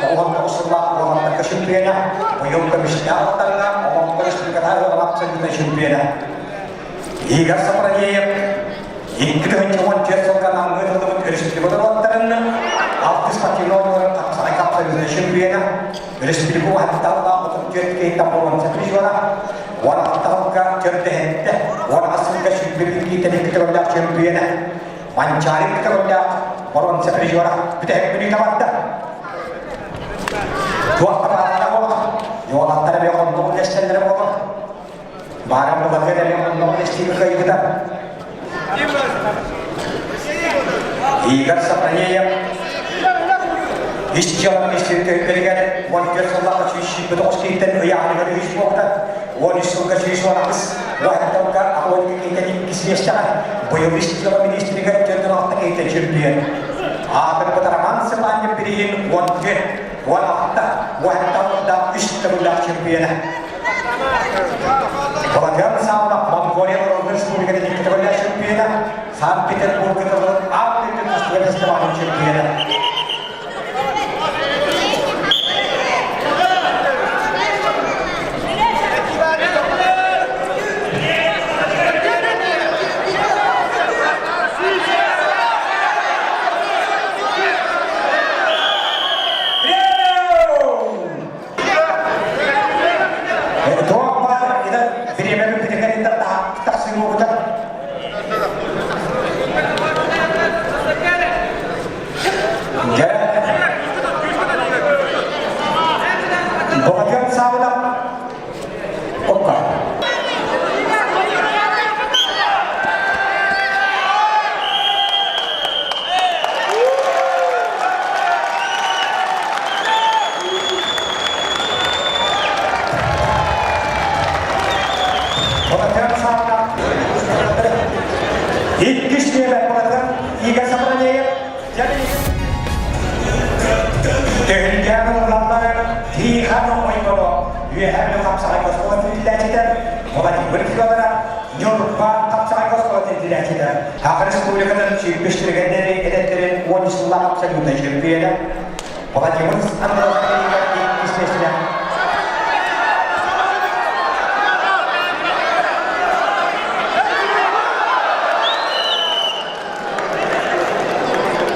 99 сыллаах уолаттарга чемпиона, быйыл көмүстээх алтарга Олоҥхо республикатааҕы абсолютнай чемпиона. Игорь Сапрагеев 2014 сылга намҥа ыытыллыбыт өрөспүүбүлүкэ норуоттарын алтыс спортивнай оонньууларын хапсаҕай абсолютнай чемпиона, Өрөспүүбүлүкэ уһаттааллаах 34 киһиттэн боруонса призера, 16 сылга төрдөһөттө, 18 сылга сүүрбэ киһиттэн икки төгүллээх чөмпүйүөнэ, Манчаары икки төгүллээх боруонса призера бүтэһик мүнүүтэ барда. Туох да баалара буолар, уолаттар эмиэ хонноҕун дэстэллэрэ буолар. Баарам былатыан эмиэ хонноҕун дэстиигэ кыайбыта. Игорь Сапранеев ис дьыала министиэртэригэр 14 сыллаах 129 киһиттэн ыйааһыныгар үһүс буолбута. 13 сылга 118 уһаттарга 62 киһиттэн иккис миэстэҕэ быйыл ис дьыала министригэр 46 киһиттэн чемпион. Аатырбыт Роман Степанов билигин 14, 16, уһаттардаах үс төгүллээх чемпиона. Балатыан Саалах Монголия народный. Республикатын икки төгүллээх чемпиона, Санкт-Петербург кытылын аан дойду тустууга фестивалын чемпиона. Туох баар бириэмэ бүппүтүгэр тахсыҥҥыбыта. Дьэ, Богатырь саабыта окка. Богатырь саабыта Иккис нүөмэр Богатырь Игорь Сапронеев Төһүлгээн ыллаллар Тихон Ойборо Үөһээ Бүлүү хапсаҕай оскуолатын иитиллээччитэ Владимир Федоров Ньурба хапсаҕай оскуолатын иитиллээччитэ Саха Республикатын сүүрбүс тренердэрин эдэрдэрин 10 сыллаах абсолютнай чемпиона Владимир Андросов иккис миэстэлээх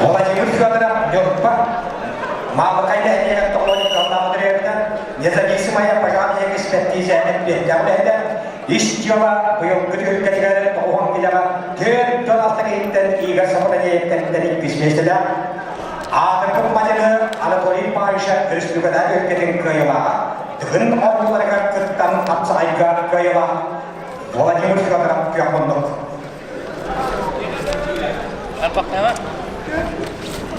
Владимир Федоров Ньурба Маалыкай нэһилиэгэр тоҕуон кыллаах төрөөбүтэ, независимая пожарная экспертиза эппиэттээх үлэһитэ, ис дьыала быйылгы түһүлгэтигэр тоҕуһун килэҕэ түөрт дьон алта киһиттэн Игорь Сапронеевтэн иккис миэстэлээх, аатырбыт мадьыны Анатолий Павлович өрөспүүбүлүкэтээҕи түһүлгэтин кыайыылааҕа, Тыгын оонньууларыгар кыттан хапсаҕайга кыайыылаах Владимир Федоров күөх муннук.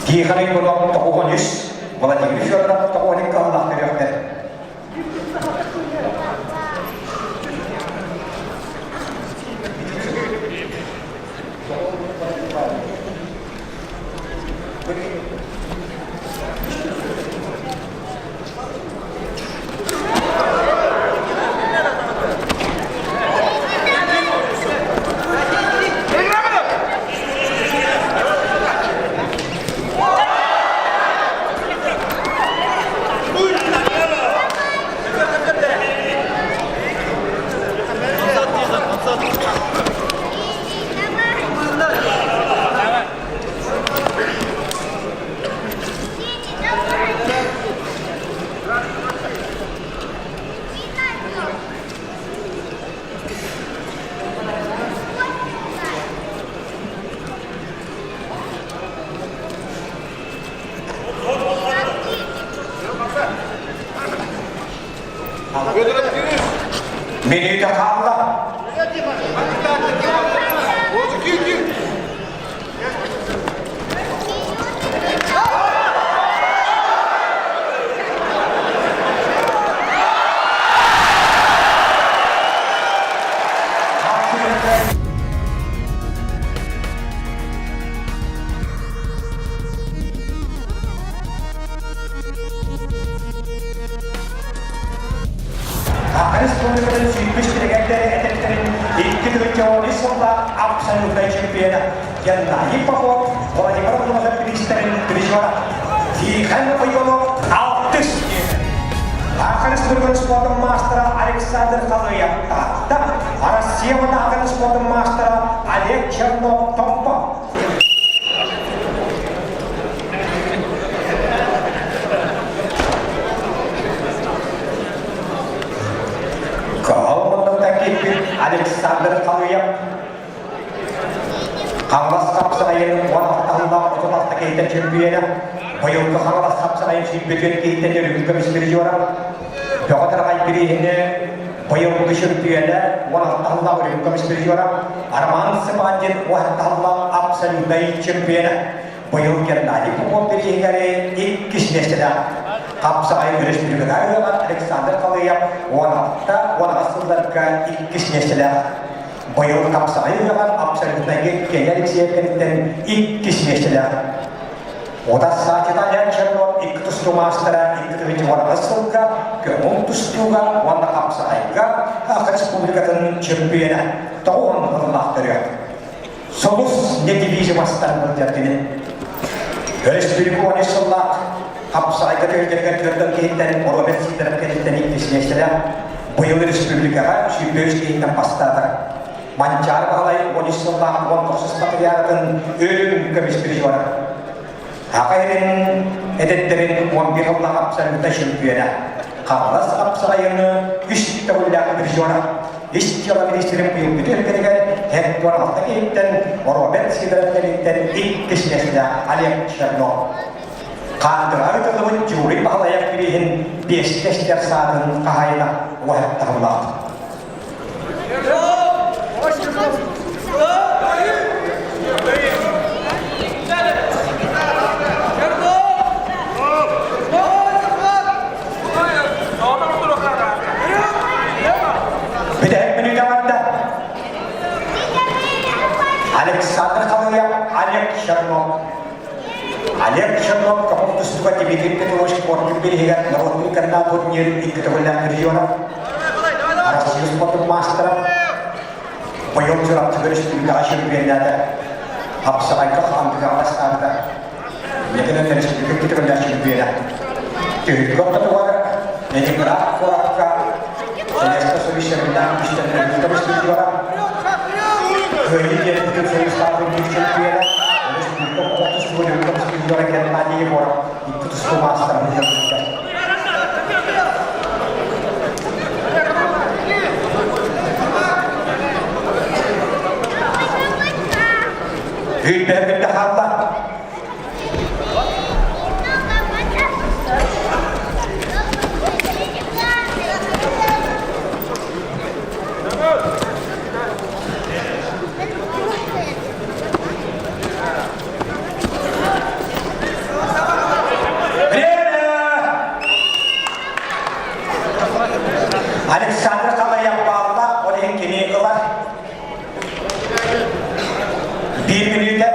Тихон Иванов 93, Владимир Федоров 92 кыһаллаах төрүөхтэр. Минүүтэ хаалла. Саха Республикатын сүүрбүс тренердэрэ этэрдэрин 2013 сыллаах абсолютнай чемпиона Геннадий Попов, Владимир Владимирович бириистэрин призера Тихон Ойонов алтыс Саха Республикатын спордун маастара Александр Халыев Таатта, Россия уонна спордун маастара Олег Чернов Томпо. Кыһыл муннуктан киирбит Александр Халыев Хаҥалас хапсаҕайын 16 сыллаах 36 киһиттэн чөмпүйүөнэ, быйылгы Хаҥалас хапсаҕайын сүүрбэтүөн киһиттэн өрүгүн көмүс призера, Бөҕө Тараҕай бирииһини быйылгы чөмпүйүөнэ 16 сыллаах өрүгүн көмүс призера, Роман Сыпандин 16 сыллаах абсолютнай чемпиона, быйыл Геннадий Попов бирииһигэр иккис миэстэлээх хапсаҕай өрөспүүбүлүкэтээҕи ыһыаҕар Александр Халыев 16 18 сылларга иккис миэстэлээх Быйыл хапсаҕай ыһыаҕар абсолютнайга Кеня Алексеевкэттэн иккис миэстэлээх. Утас Саачыта Чернов икки тустуу маастара икки тыһыынча сылга көҥүл тустууга уонна хапсаҕайга Саха Республикатын чөмпүйэнэ 90 сыллаах төрүөт. Солус недвижимостан сылдьар кини. Өрөспүүбүлүкэ 13 сыллаах хапсаҕайга түһүлгэтигэр төрдөн киһиттэн Роберт Сидоров кэнниттэн иккис миэстэлээх быйыл республикаҕа 23 киһиттэн бастаатар. Манчаары Баһылай 13 сыллаах 19 патриаратын өлүм көмүс призера. Аҕа эрин эдэттэрин 11 сыллаах абсолютнай чемпиона. Хаҥалас хапсаҕайыны үс төгүллээх призера. Ис дьыала министрин быйылгы түһүлгэтигэр Хектор алта киһиттэн Роберт Сидоров кэнниттэн иккис миэстэлээх Олег Чернов. Хаандыга ыытыллыбыт Юрий Баһылаев бирииһин биэстэ истэр саатын хаһаайына уһаттарыллаах. Бүтэһик мүнүүтэ барда. Александр Халыев, Олег Чернов. Олег Чернов көҥүл тустууга Дмитрий Петрович Коркин бирииһигэр норуотун кытта турнир икки төгүллээх призера. Россия спортун маастара. Быйыл Чурапчыга республикаҕа чемпионната. Хапсаҕайга хаамтыгаҕа бастаабыта. Ийэтинэн республика икки төгүллээх чемпиона. Түһүлгэ ортотугар Ленинград куоракка Советскай Союз чемпионатын үстэннэрин көмүскүүр Кыайыы диэн Бүтүн Союзтааҕы биир чемпиона, республика оҕо тустууга көмүскүүр Геннадий Егоров икки тустуу маастарын ыһыахтар. Үүрбэһэ кытта хаалла. Александр Халаев баалла, ол иһин кини ылар. Биир мүнүүтэ.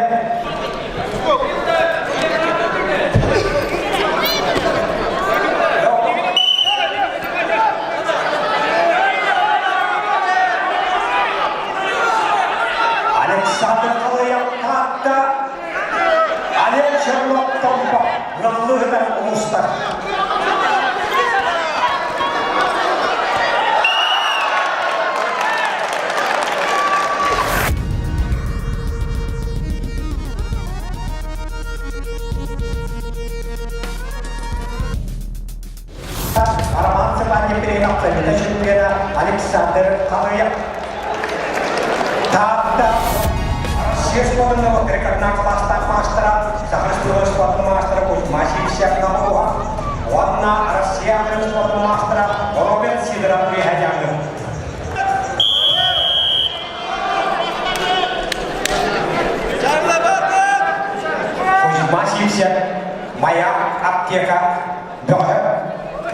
Александр Халыев Таатта, Олег Чернов Томпо, Ныллыһытар улуустар. Роман Цыпанин абсолютно чемпиона Александр Халыев. Таатта Россия спортунан рекордна класстаах маастара, Саха Республикатын спортун маастара Кузьма Сивцев Намуха уонна Россия спортун маастара Роберт Сидоров приходяны. Кузьма Сивцев, Моя аптека бөҕө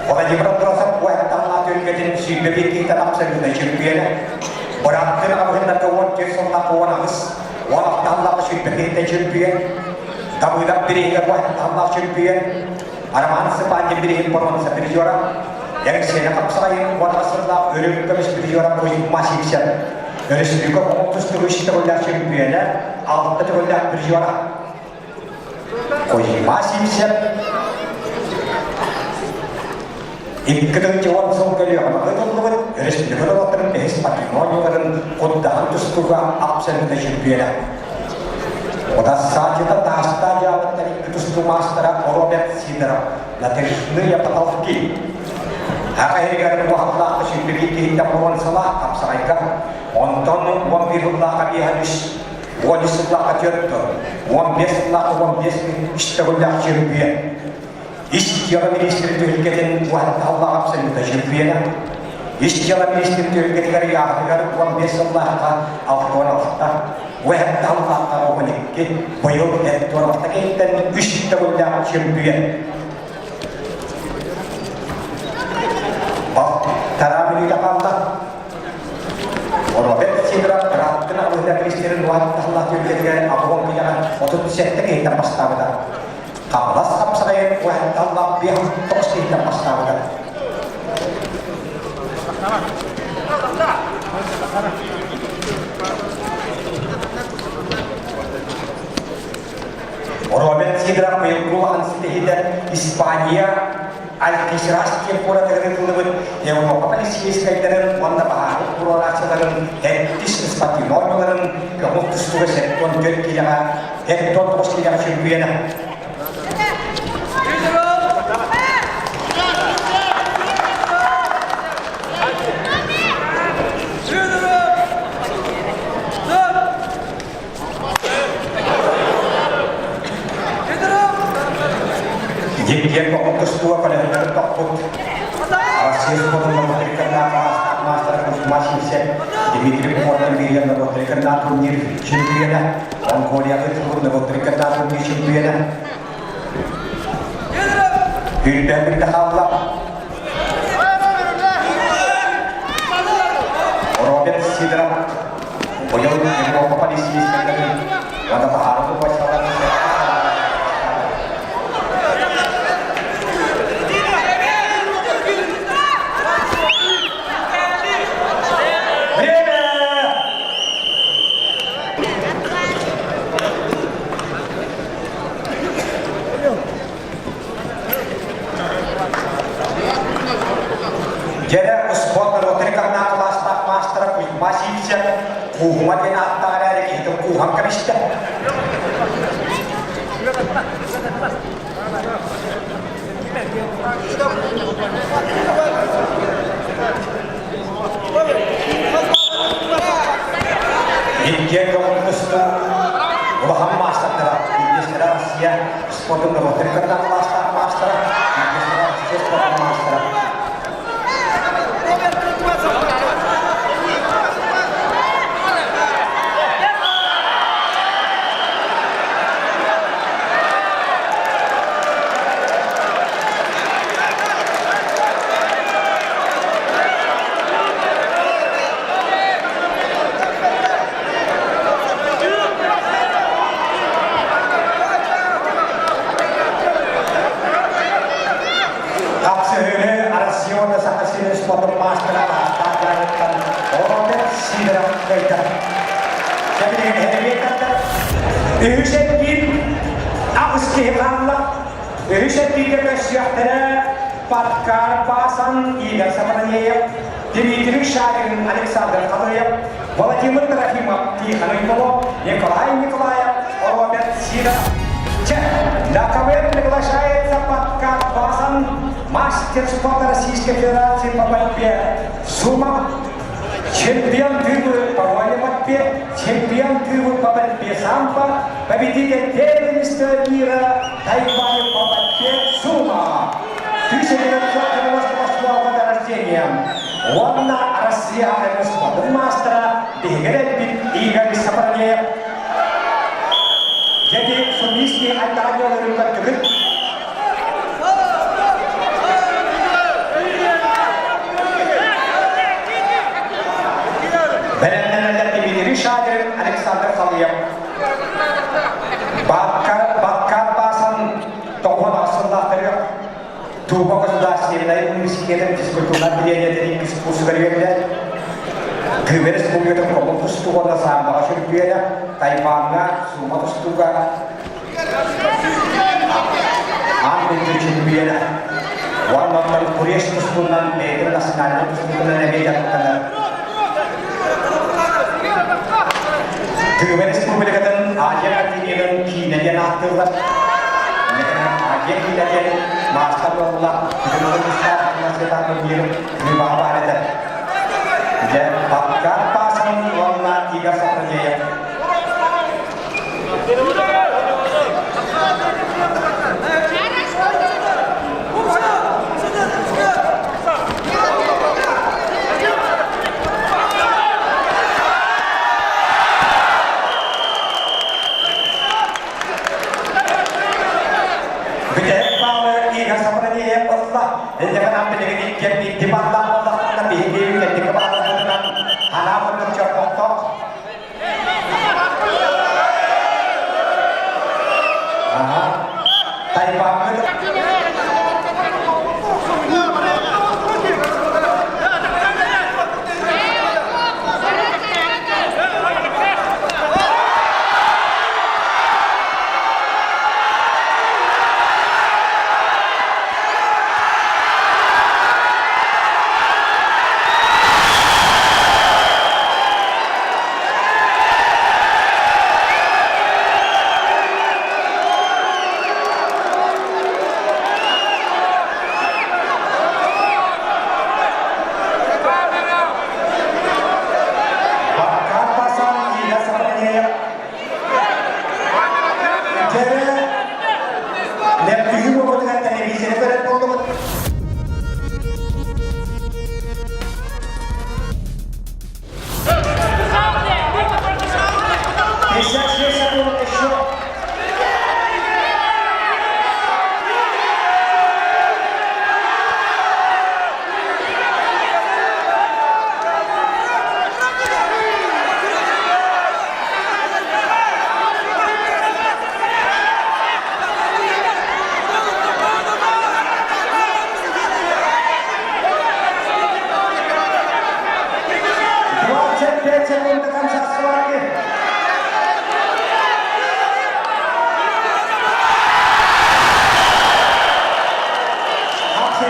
Владимир Андросов уһатталлаах түһүлгэтин 21 киһитэ абсолютнай чемпиона. Бырааттын аҕабыһыннарга 14 сыллаах 18, 16 сыллаах 21 киһитэ чемпион. Давыдов бирииһигэр уһатталлаах чемпион. Роман Сыпандин бирииһин боруонса призера. Эриксиэнэ хапсаҕайын 18 сыллаах өрүм көмүс призера Кузьма Сивцев. Өрөспүүбүлүкэ оҕо тустуугу үс төгүллээх чемпиона, алта төгүллээх призера. Кузьма Сивцев 2 10 сыл көлүөҕэ ыытыллыбыт өрөспүүбүлүкэ норуоттарын бэһис патримонияларын курдаһан тустууга абсолютно чемпиона. Удасаачыта таастаа дьаабыттар икки тустуу маастара Роберт Сидоров Наталья потолки. Аҕа иһигэр уһаллаах сүүрбэ киһиттэн боруонсалаах хапсаҕайга, онтон 11 сыллаах биэһэн үс 13 сыллаахха түөрт 15 сыллаахха 15 үс төгүллээх чемпион. Ис дьыала министрин түһүлгэтин уһатталлаах абсолютно чемпиона. Ис дьыала министрин түһүлгэтигэр ыйааҕытыгар 15 сыллаахха 66, уһатталлаахха 12, быйыл 46 киһиттэн үс төгүллээх чемпион. Тараа мүнүүтэ хаалла. Роберт Сидоров ырааттын абыһыта Кристерин уһатталлаах түһүлгэтигэр абыгон кыйаҕа 37 киһиттэн бастаабыта. Хаҥалас хапсаҕайын уһанталлах биэһин тоҕус киһиттэн бастаабыта. Роберт Сидоров быйылгы улахан ситиһиитэ Испания Алькисерас диэн куоратыгар ыытыллыбыт Европа полицейскайдарын уонна баһаарынай туруорааччыларын эрдис спортивнай оонньууларын көҥүл тустууга 74 киилэҕэ 79 киилэҕэ чөмпүйүөнэ. Дьиҥ-дьиҥ тустууга көлөһүннэрин тохпут Россия спордун норуоттарыгар маастара Кузьма Сивцев, Дмитрий Пухотин бииргэ норуоттарыгар турнир чемпиона, Монголияҕа ыытыллыбыт норуоттарыгар турнир чемпиона. Үүрбээн билдэ хаалла. Роберт Сидоров Быйыл Европа полицейскайдарын уонна баһаары войскаларын Время! Дьэрэ успуорт норуоттарын кылаастаах маастара Кузьма Сивцев Кууһума диэн ааттаах эрээри киһитин кууһан кэбистэ. Иккиэн көҥүл тустуу улахан маастардара, биирдэстэрэ Россия спордун норуоттарын кытта кылаастаах маастара, биирдэстэрэ Россия спордун маастара. Хапсыһыыны Россия уонна Саха сирин спордун маастара Таастаах дьарыктан Роберт Сидоров кыайда. Кэбиһин эһэриэттэр үһүс эргиир аҕыс киһи хаалла. Үһүс эргииргэ көрсүөхтэрэ Паткар Пасан, Игорь Сатанеев, Дмитрий Шарин, Александр Халыев, Владимир Трофимов, Тихон Уйболов, Николай Николаев, Роберт Сидоров. Чэ, на КВН приглашается Паткар Пасан, мастер спорта Российской Федерации по борьбе сумо, чемпион Тывы по вольной борьбе, чемпион Тывы по борьбе самбо, победитель первенства мира Тайваня по борьбе сумо. 1998 года рождения. Уонна Россия спортун маастара биһиги Игорь Сапарнеев. Дьэти сумистий айтаҕанньаларын көрдүгүт. Бэлэмнэнэллэр Дмитрий Шадрин, Александр Халыев. Баткар Баасан тоҕуон ахсыллаах төрүөх Туба государственнай университетын физкультурнай отделениетын иккис курсугар үөрэнэр. Тыва Республикатын хомун тустууга уонна самбоҕа чөмпүйүөнэ, Тайваҥҥа суума тустууга аан дойду чөмпүйүөнэ. Уонна оттон Куреш тустуунан бэйэтин национальнай тустуутунан эмиэ дьарыктанар. Тыва Республикатын Азия континенын киинэ диэн ааттыыллар. Азия киинэ диэн маастар буолла. Бүтүн Улуустаах турнир Тываҕа баар этэ. Дьэ, Папкар Пасан уонна Игорь Сапрадеев. Бүтэһик баалы Игорь Сапрадеев ылла. Инньэ билигин иккиэн икки баллаах буоллахпытына биһиги кэнники баалларбытынан анаа курдук чорбохтоох. Аха.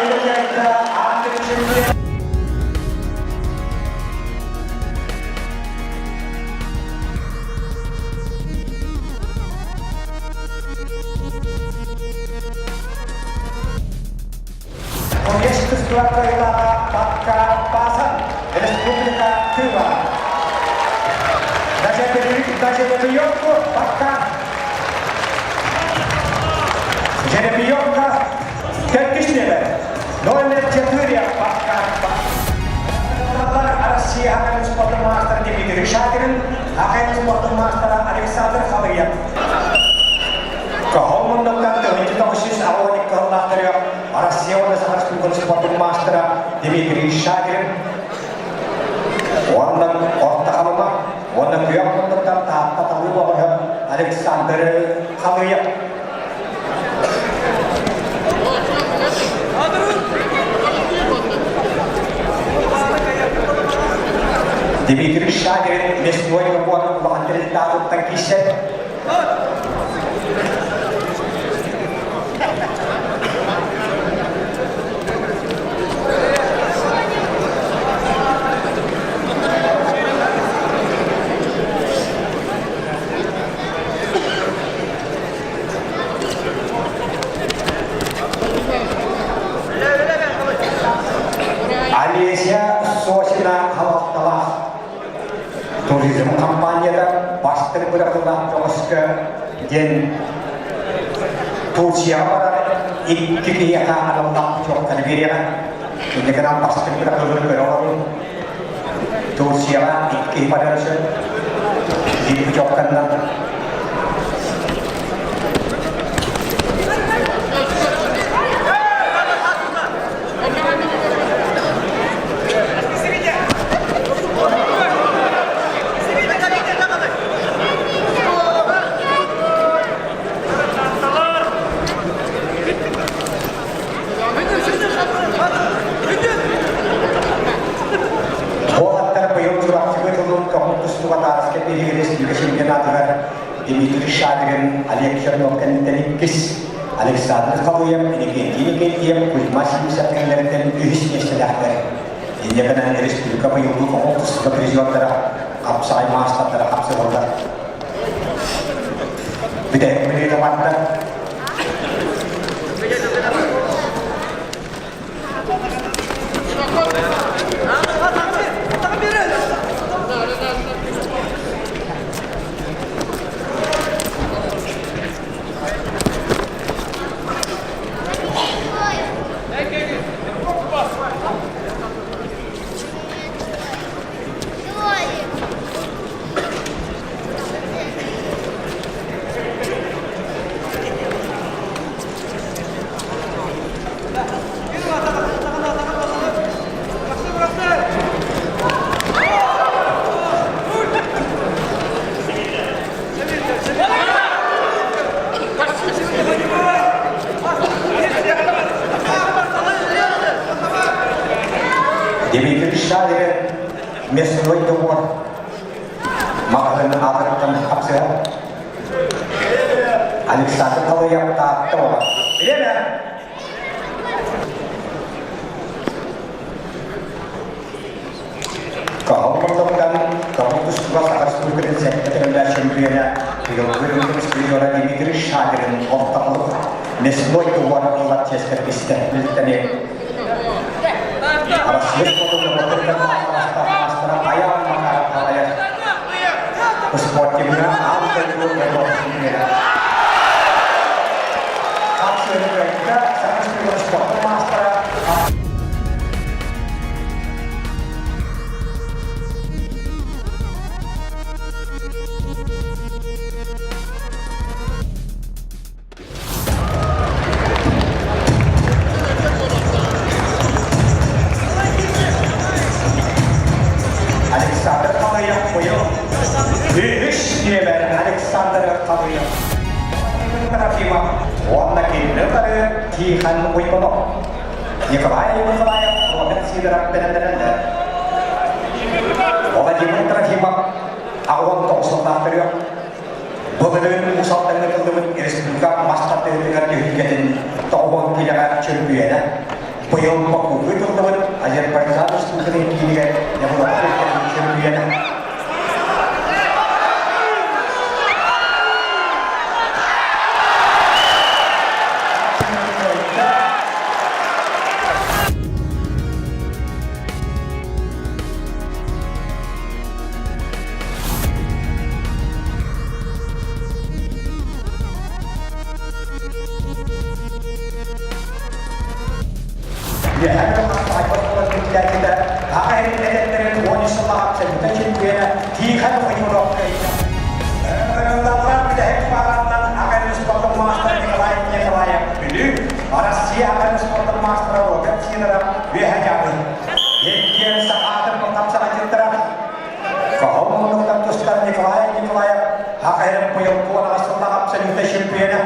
Россия аан чемпион Коммерческого кыайыылааҕа Пакка Пасан, Республика Тыва. На жеребьевку Пакка. Жеребьевка төрдүс нүөмэр. Номер 4 Пакка. Россия спортун маастара Дмитрий Шадрин, АХН спортун маастара Александр Халыев. Каһол муннуктан тыһыынча 962 кыһыллаахтарыгар Россия уонна Саха Республикатын спортун маастара Дмитрий Шадрин уонна Орто Халыма уонна Күөх муннуктан Таатта талыы бөҕөһө Александр Халыев. Дмитрий Шадрин мясной уон улахан тэрилтаатыттан киирсэр. Олеся Сосина халалталаах туризм компанията бастыҥ бырахылаах көҕүскэ диэн Турцияҕа барар икки киһиэхэ аналлаах путевканы биэриэҕэ. Инникинэн бастыҥ бырахылын көрө олорун. Турцияҕа икки киһи барар сөп. Биир путевканнан. Уолаттар быйыл Чурапчыга тылын көҥүл тустууга тааска биһиги республика чемпионатыгар Дмитрий Шадрин, Олег Чернов кэнниттэн иккис, Александр Халуев, Иннокентий Иннокентьев, Кузьма Симсов кэннилэриттэн үһүс миэстэлээхтэр. Инньэ гынан республика быйылгы көҥүл тустууга призердара, хапсаҕай маастардара хапсыһаллар. Бүтэһик мүнүүтэ барда. Дмитрий Шалин мясной двор маҕаһыын аатыттан хапсыһар Александр Халыев Таатта оҕо. Время! Каһыл мурдуктан Кабыл тустууга Саха Республикатын сэттэ төгүллээх чемпиона быйылгы үрдүк призера Дмитрий Шадрин ортолук мясной двор ылар чиэскэ тигистэ. Билтэни Россия спортун маастара Аян Макаров салайар спортивҥа аан дойду Европа Хапсыһыыга Саха Республикатын спортун маастара Александр Халыев быйыл үһүс нүөмэр Александр Халыев Трофимов уонна кинини утары Тихон Уйбанов Николай Николаев Роберт Сидоров бэлэмнэнэллэр. Владимир Трофимов 89 сыллаах төрүөх Былырыын Уус Алдаҥҥа тыллыбыт республика мас тардыһыытыгар түһүлгэтин 90 киилэҕэ чөмпүйүөнэ. Быйыл Бакуга ыытыллыбыт Азербайджан Республикатын киинигэр Европа чөмпүйүөнэ. Үөһээ Бүлүү Аҕа эриллэрин уон үс сыллаах абсолютно чемпиона Тихон Федоров кыайда. Ыҥырыллаллар бүтэһик баҕарынан аҕа спортун маастара Николай Николаев Бүлүү, Россия аҕа спортун маастара Роберт Сидоров Үөһээ Дьааҥы. Иккиэн сахаатын хапсаҕайдьыттара Хоһоон муннуктан тустар Николай Николаев Аҕа быйыл куонаҕа сыллаах абсолютно чемпиона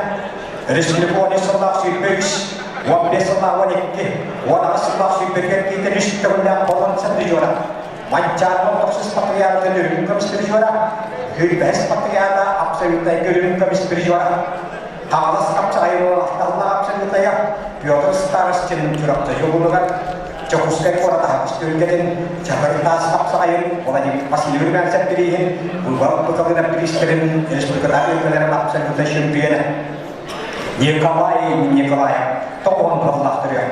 Республика 13 сыллаах 23, 15 сыллаах 12, 18 сыллаах сүүрбэтигэр киирдэ үс төгүллээх боруонса призера. Манчаарынан тохсус патриаратын үрүҥ көмүс призера, Күрбэһис патриарата абсолютнай үрүҥ көмүс призера. Хаҥалас хапсаҕайын уолатталлаах абсолютнайа Петр Старостин Чурапчы улууһугар Дьокуускай куорат аһаҕас түһүлгэтин Чакыр таас хапсаҕайын Владимир Васильевич Мяксев бирииһин Выбор Быкалына бириистэрин республикатааҕы өлкөлөрүн абсолютнай чемпиона Николай Николаев тоҕуһун туһалаахтарыгар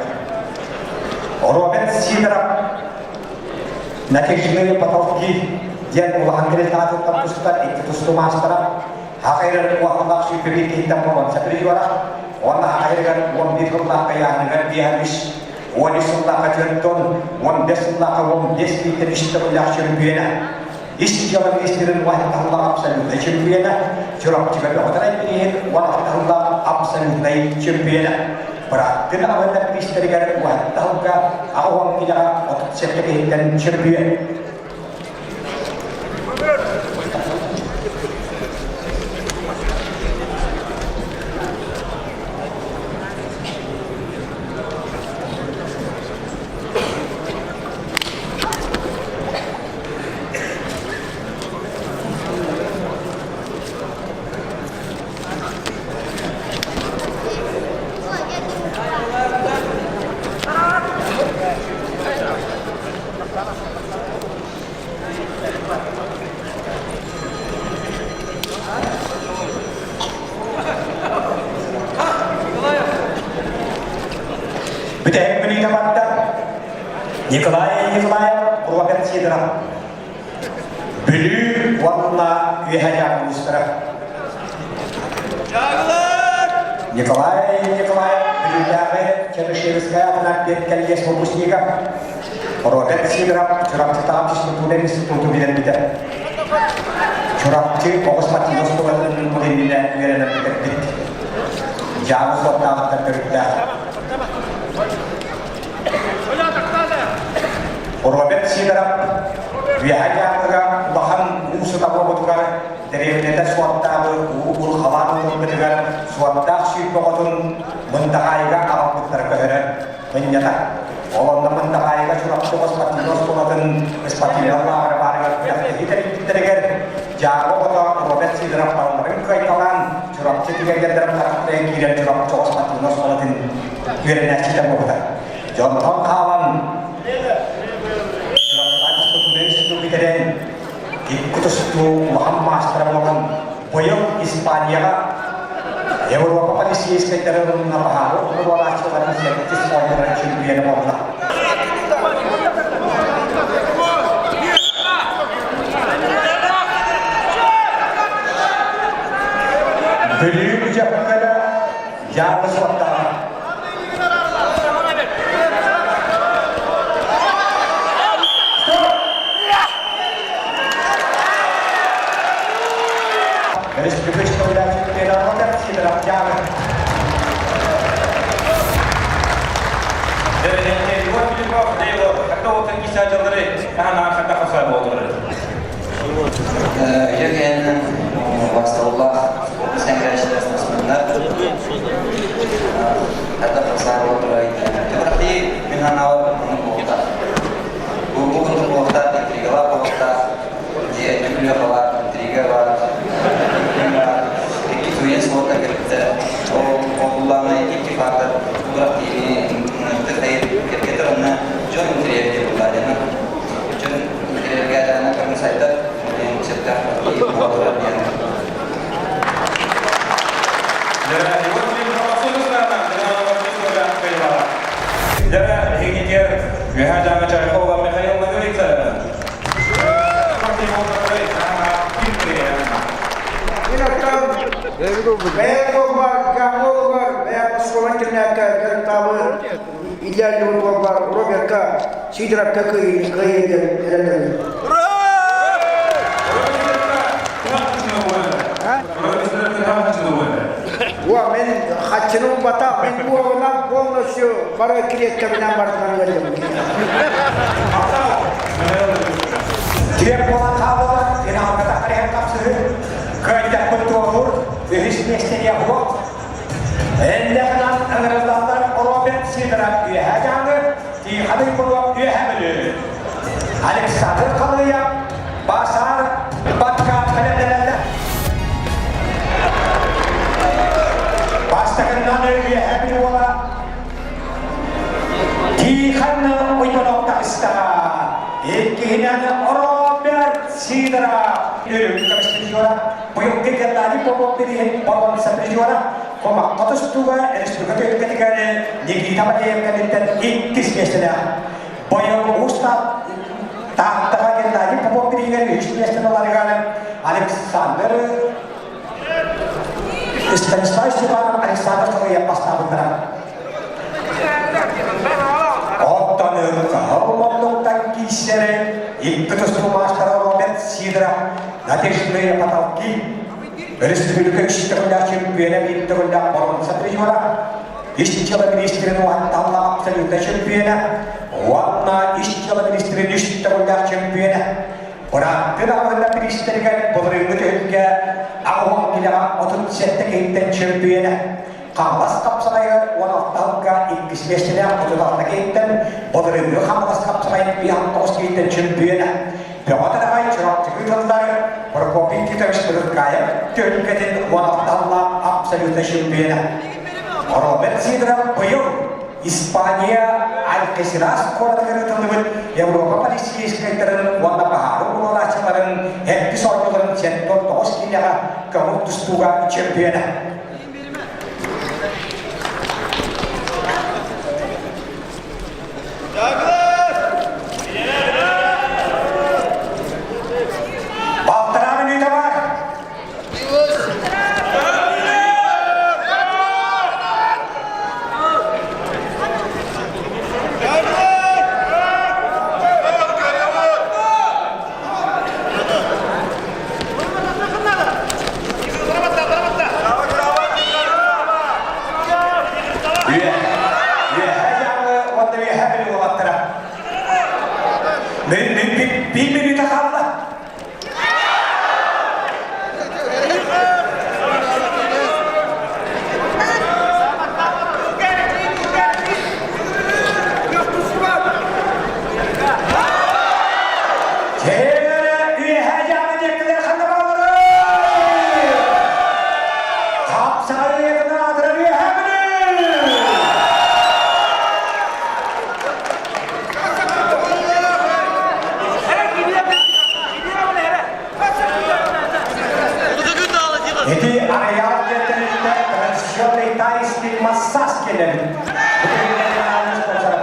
Роберт Сидоров Натяжные потолки диэн улахан тэрилтэҕэ тустар икки тустуу маастара Хахайрын улаханнаах сүүрбэ киһиттэн боруонса призера уонна Хахайрыгар 11 сыллаах кайааһыныгар биэһэ үс 13 сыллаахха түөрт 15 сыллаахха 15 киһиттэн үс төгүллээх чөмпүйүөнэ Ис дьыала министрин уһаттаһыллаах абсолютнай чемпиона, Чурапчыга бөҕөтөр бирииһин уһаттаһыллаах абсолютнай чемпиона. Бырааттын аҕалар бириистэригэр уһаттаһылга аҕа уон килэҕэ 37 киһиттэн чемпион. Бүтэһик мүнүүтэ барда. Николай Николаев Роберт Сидоров Бүлүү уонна Үөһээ Дьааҥы улуустара. Николай Николаев Бүлүүтээҕи Чернышевская атынан педколледж выпускнига Роберт Сидоров Чурапчытааҕы физкультура институту бүтэрбитэ. Чурапчы оҕус спортивнай оскуолатын бу иннинэ үөрэнэн бүтэрбит. Дьааҥы суоттааҕыттан төрүттээх. Роберт Сидоров Үөһээ Дьааҥыга улахан уу сыта буолбутугар дэриэбинэтэ суоттааҕы уу урхалаан ылбытыгар суоттаах сүүрбэ оҕотун Мындаҕаайыга аҕалбыттара көһөрөн мынньата. Ол онно Мындаҕаайыга Чурапчы спортивнай оскуолатын спортивнай лааҕыра баарыгар күрэхтэһии тэрийбиттэригэр Дьааҥы оҕото Роберт Сидоров барыларын кыайталаан Чурапчы түгэргэрдэрин харахтарыгар киирэн Чурапчы спортивнай оскуолатын үөрэнээччитэ буолбута. Дьонтон хаалан бүтэрэн икки тустуу улахан маастара буолан быйыл Испанияҕа Европа полицейскайдарын баһаары уруолааччыларын сэттис оонньууларын чемпиона буолла. Бүлүү дьахтара Дьааҥы суоттааҕа. Республика Сидоров Дьааҥы. Егор Филиппов, Егор, хатта отын кисаачалары таһанаан хатта хаса болдурар. Жөкеннің бастығылақ сәңгәшілер хатта хаса болдурар. Тепрахти мен ханауы болта. Бу күн болта, интригалар болта, дьиэ бар, интрига бар, икки туйас болта кирипте. Ол олланы икки фактор Үөһээ Дьааҥы Чайкова Михаил Ноговицын. Бэйэ буолбар, Гамоловар, бэйэ оскуола интернатка дьарыктаабы Илья Леонтовар, Робертка, Сидоровка кыайыы диэн эрэллэбин. Уа, мен хаччыны убата, мен буолунан полностью бары клеткабынан барытынан ыалдьабын. Киэп буолан хааллылар, финалга таххар хапсыһы, кыайдахпыт туоһур, үһүс миэстэни оһуох. Эннэхынан ыҥырыллаллар Роберт Сидоров Үөһээ Дьааҥы, Тихон Иванов Үөһээ Бүлүү. Александр Халыев, Басар Баткат бэлэмнэнэллэр. Бастакыннан Үөһээ Бүлүү уола Тихон Иванов таҕыста. Иккиһинэн Роберт Сидоров үрүҥ көмүс призера, быйылгы Геннадий Попов бирииһин боруонса призера, Кумахха тустууга республика түһүлгэтигэр Никита Матвеев кэнниттэн иккис миэстэлээх. Быйыл Уустаах Тааттаҕа Геннадий Попов бирииһигэр үһүс миэстэни ыларыгар Александр Станислав Степанов Александр Халыев бастаабыттара. Оттон кыһыл муннуктан киирсэр икки тустуу маастара Роберт Сидоров Надежные потолки Республика үс төгүллээх чемпиона биир төгүллээх боруонса призера, ис дьыала министрин уһатталлаах абсолютно чемпиона уонна ис дьыала министрин үс төгүллээх чемпиона. Бырааттыы даҕаны бириистэригэр былырыыҥҥы түһүлгэ 80 килэҕэ 37 киһиттэн чемпиона. Хаҥалас хапсаҕайыгар 16 иккис миэстэлээх 36 киһиттэн былырыыҥҥы Хаҥалас хапсаҕайын 59 киһиттэн чемпиона. Бөҕө тараҕай Чурапчыгы тыллар Прокопий Титович Быдыркаев түһүлгэтин 16 абсолютно чемпиона. Роберт Сидоров быйыл Испания Алькасерас куоратыгар ыытыллыбыт Европа полицейскайдарын уонна баһаары уруорааччыларын эргис оонньууларын 79 киилэҕэ көҥүл тустууга чемпиона. Балтараа мүнүүтэ бар. Үөһээ дьааҥы уонна үөһээ Бүлүү уолаттара. Биир мүнүүтэ хаалла. Чээрэ үөһээ дьааҥы диэкилэр ханна баалларый? Хапсаҕайыытын аатырар үөһээ Бүлүү! Ити аҕыйах диэн тэрилтэ традиционный тайский массаж кэлэбит. Бу тэрилтэ спонсора.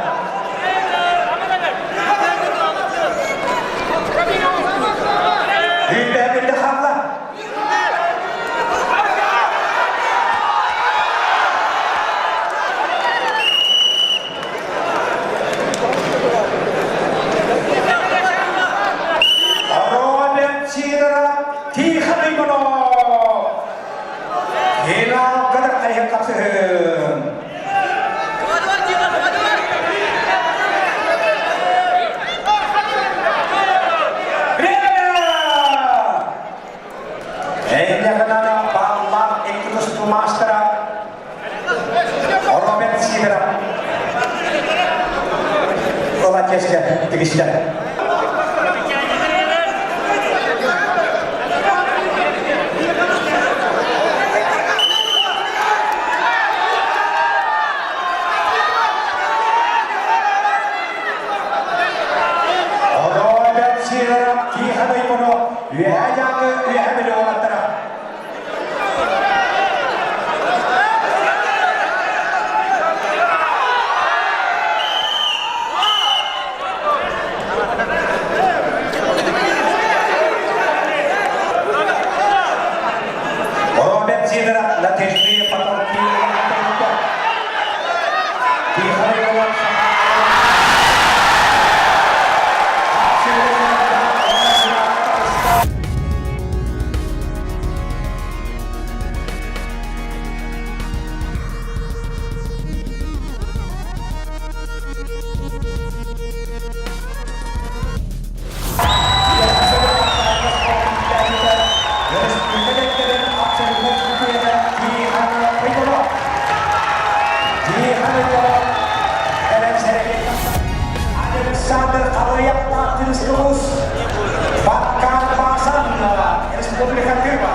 Үүннэһэ хаалла. Роберт Сидоров Тихон Иванов Финалга да хайыһын хапсыһын. Эйнэхинана бааллаах икки тустуу маастара Роберт Сидоров ыла чэскэ тигистэ. Роберт Сидоров Тихон Иванов Үөһээ Дьааҥы Үөһээ Бүлүү уолаттара. Александр Халыев Тааттинскобус Баккар Басан Республика Тыва.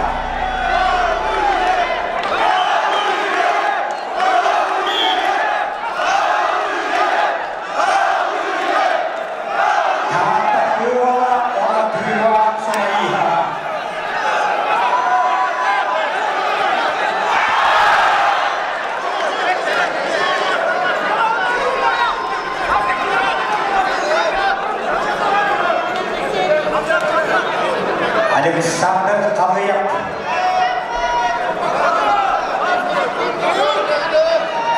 Таатта Кыыла уонна Тыва Сомалиха. Александр Халыев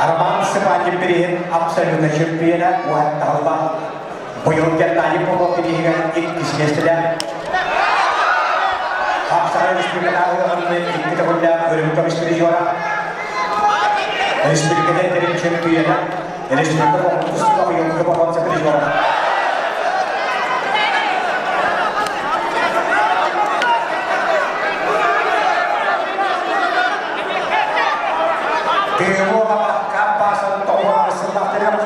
Роман Степанин бириһин абсолютно чемпиона уһаттаһылла. Быйыл Геннадий Попов бириһигэр иккис миэстэлээх. Хапсаҕай республикатааҕы ыаҕынны икки төгүллээх өрүм көмүс призера. Республиката этэрин чемпиона, республика тустууга быйылгы боруонса призера. Тыылуола Каппаасан тоҕуоҕа сыллахтарыгар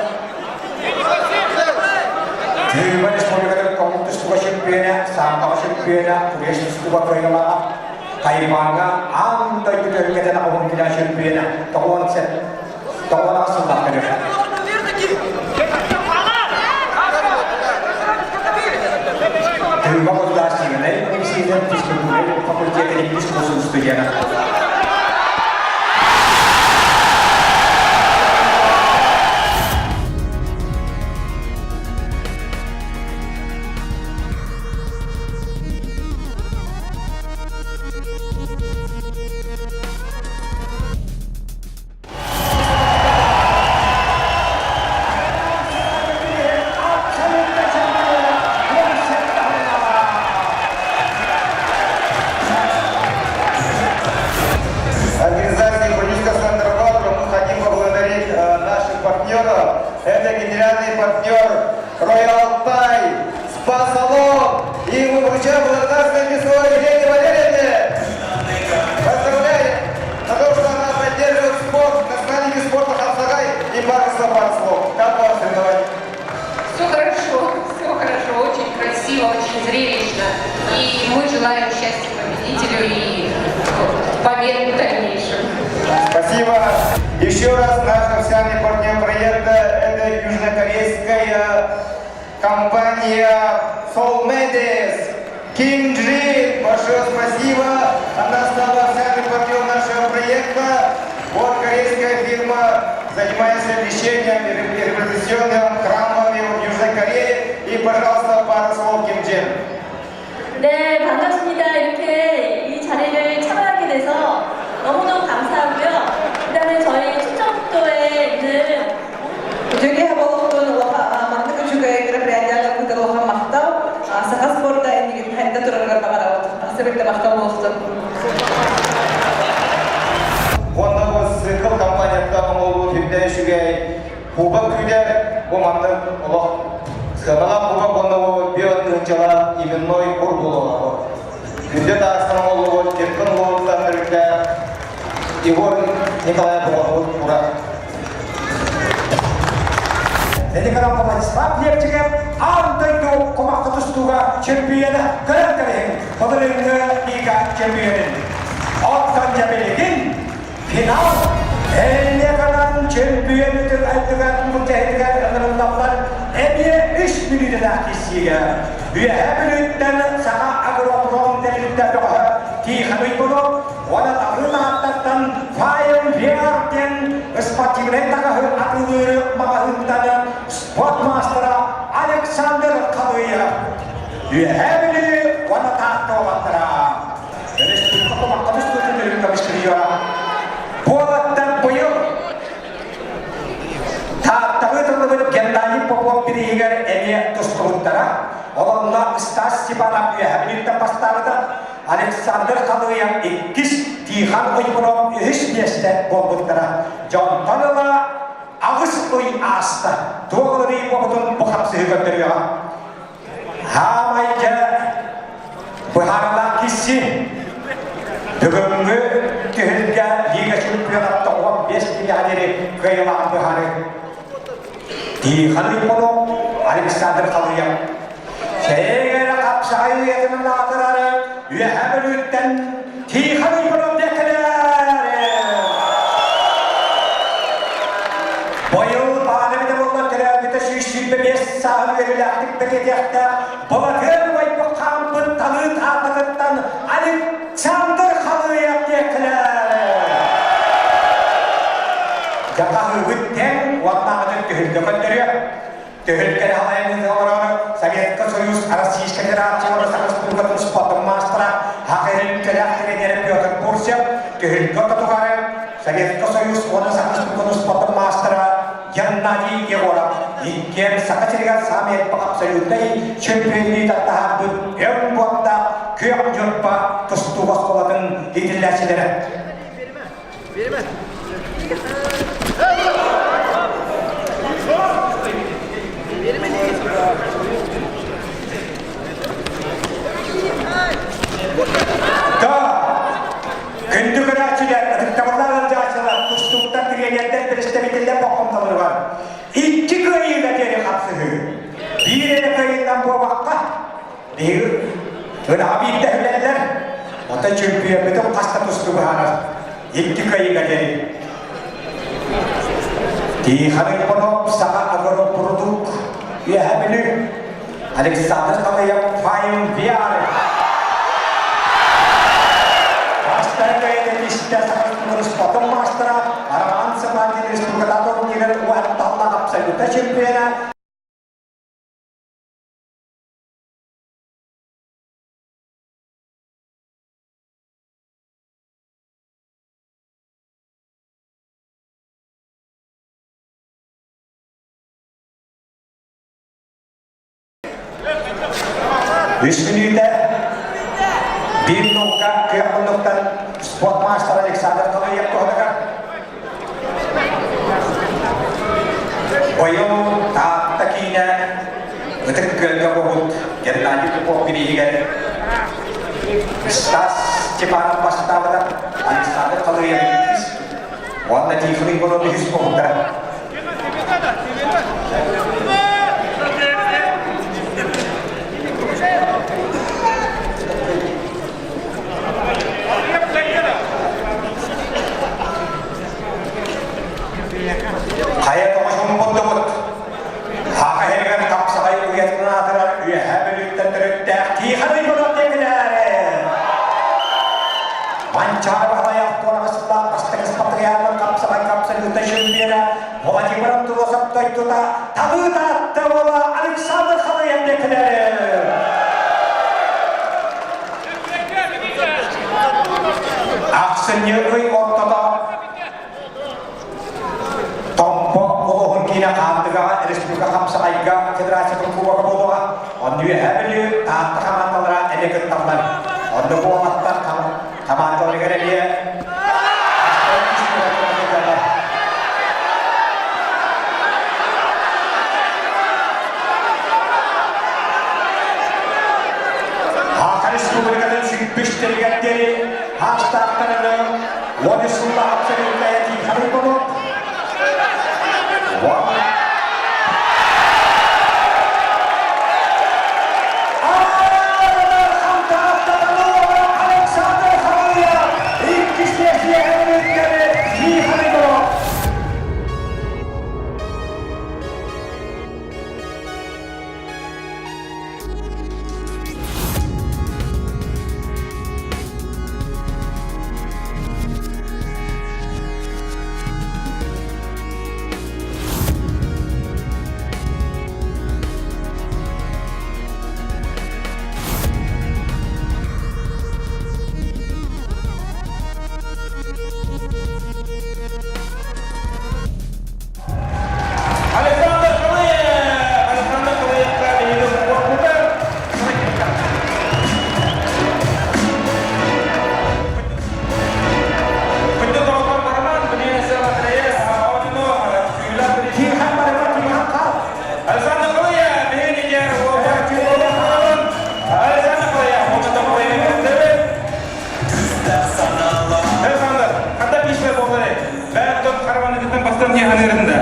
Тыыба республикатын коммун тустууга чемпиона, саампаҕа чемпиона, Куреш тустууга кыайыылааҕа, Тайваҥҥа аан дойду түһүлгэтин аҕыһын килэ чемпиона 98 сыллаах көрүөх. Тыыба государственнай университет физкультурнай факультетын иккис курсун студена. Организации Политического центра «Ватра» мы хотим поблагодарить наших партнеров. Это генеральный партнер Royal Thai, Спа-салон. И мы вручаем благодарственное письмо Елене Валерьевне. Поздравляем за то, что она поддерживает спорт, национальный вид спорта Хапсагай и пару слов, пару слов. Как вам соревнования? Все хорошо, все хорошо, очень красиво, очень зрелищно. И мы желаем счастья победителю и побед в дальнейшем. Спасибо. Еще раз наш официальный партнер проекта – это южнокорейская компания Solmedes. Ким Джин, большое спасибо. Она стала официальным партнером нашего проекта. Вот корейская фирма занимается лечением и реабилитационным храмами в Южной Корее. И, пожалуйста, пару слов Ким Джин. 네, 반갑습니다. 이렇게 이 자리를 참여하게 돼서 너무너무 감사하고요. 그다음에 저희 충청북도에 있는 Үтүөгэ болуктун маннык үчүгэй мероприятиялар ыытыллан махтал. Саха спорта иннигин хайда турарыгар баҕарабыт. Ахсыбыкта махтал буолуохтун. Уонна бу цикл компанияттан оҥоһуллубут үрдэ үчүгэй кубок күүтэр. Бу маннык олох сыаналаах кубок уонна бу био тыһыынчалаах именной кур буолуоҕа. Күндү таастан оҥоһуллубут Дьыркын улууһуттан төрүттээх Егор Николаев оҥоһубут кура. Великанов Владислав Лепчиков аан дойду кумахха тустууга чемпиона көрөн кэбиһиҥ былырыыҥҥы лига чемпионун. Оттон дьэ билигин финал Эллеканан чемпионутун айдыгар мучаһытыгар ынырыллаллар эмиэ үс мүнүүтэлээх киссиигэ. Үөһээ Бүлүүттэн Саха агропром тэрилтэ бөҕөһө Тихон Уйгунов уонна Талыы Тааттаттан Файл VR диэн спортивнай таҥаһы атыылыыр маҕаһыынтан спорт маастара Александр Халыев Үөһээ Бүлүү уонна Таатта уолаттара Республика кумахха тустуутун үрүҥ көмүс Буолаттан быйыл Тааттаҕа ыытыллыбыт Геннадий Попов бирииһигэр эмиэ тустубуттара. Олонно Стас Степанов Үөһээ Бүлүүттэн бастаабыта, Александр Халыев иккис, Тихон Уйгунов үһүс миэстэ буолбуттара. Дьонтон ыла аҕыс ый ааста. Туох ый буолбутун бу хапсыһыы көрдөрүөҕэ. Хаамай дьэ быһаарылаах кисси. Бүгүҥҥү түһүлгэ Лига чемпионата 15 киһиэхэ диэри кыайыылааҕын быһаарыы. Тихон Уйгунов. Александр Халыев. Сэрэ хапсаҕай үйэтин аатырары Үөһээ Бүлүүттэн Тихон Иванов Быйыл бааны буолла төрөөбүтэ 125 сааһын үөрүүлээхтик бэлиэтиэхтээх Былатыан убайбыт хаампыт талыы таататыттан Александр Халыев диэкилэр. Дьаһаһыыбыт тэҥ уоннааҕытын түһүлгэ көрдөрүө. Түһүлгэни халайан олорор Советский Союз Российскай Федерация Республикатын спортун маастара Хахырин кэлэх тренерэ Петр Бурсев түһүлгэ ортотугар Советский Союз уонна Саха Республикатын спортун маастара Геннадий Егоров иккиэн Саха сиригэр саамай элбэх абсолютнай чемпионныы таттаһарбыт өҥ буоттаах күөх ньурба тустуу оскуолатын иитиллээччилэрэ. Да, күндү көрөөччүлэр, ытыктабыллаах ыалдьааччылар, тустууктар, тренердэр, представителлэр болҕомтолоругар икки кыайыыга диэри хапсыһыы. Биир эрэ кыайыынан буолбакка, Биһиги ынаҕа биирдэ үлэллэр, оттон чөмпүйүөммүтүн хас да тустуу быһаарар. Икки кыайыыга диэри. Тихон Иванов Саха агропродукт Үөһээ Бүлүү Александр Халыев Файм VR Бастакы кыайыыта Саха Республикатын маастара Роман Сапанин республикатааҕы турнирын уһатталлаах абсолютно чемпиона Үс мүнүүтэ биир наука күөх муннуктан спорт маастара Александр Халыев туһатыгар Быйыл Таатта киинэ Ытык Күөлгэ буолбут Геннадий Попов бирииһигэр Стас Степанов бастаабыта, Александр Халыев иккис уонна Тихон Егоров үһүс буолбуттара. Хайа тоҕус муннубут Хаха иһигэр хапсаҕай уйатын аатырар Үөһээ Бүлүүттэн төрүттээх Тихон Иванов диэкилээри Манчаары Баһылай Антоновичтаах бастакы спартакиадалар хапсаҕай абсолютнай чемпиона Владимир Андросов дойдута Талыы Таатта уола Александр Халыев диэкилээри Ахсынньы ый ортото Томпо улууһун киинэ Хаандыгаҕа республика хапсаҕайга федерациятын кубога буолуоҕа. Онно Үөһээ Бүлүү, Таатта хамаандалара эмиэ кытталлар. Онно буолаттар хамаандаларыгар эмиэ Саха Республикатын сүүрбүстэригэр диэри хаастаахтарыны 13 сыллаах абсолютная Тихоны Попов, Александр Халыя иккис миэстэлэри Тихоны Попов. Александр Халыев! Александр Халыевка биһиги куоппута. Күндү доҕоттор бараман, Тихон барыма, Тихон хал. Александр Халыев, биһиги лидер, Александр Халыев, Александр, ханна пишпе болары? Бәр тот караваны бастан не ханырында.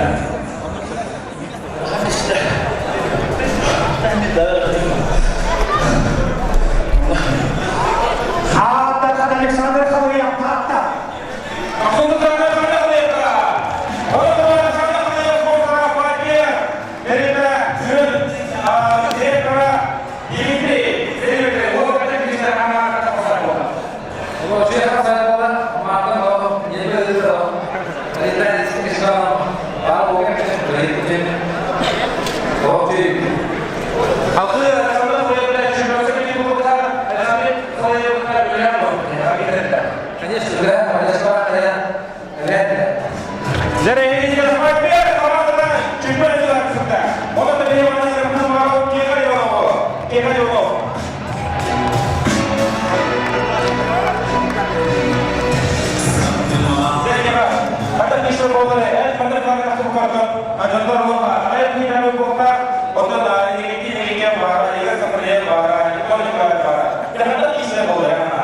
Дьоннор хайа киһи буолта, оттон инникити инникке баара, Игорь Сапрыев баара, Николай Николаев баара. Тэхэтэ киисэ буолар яна.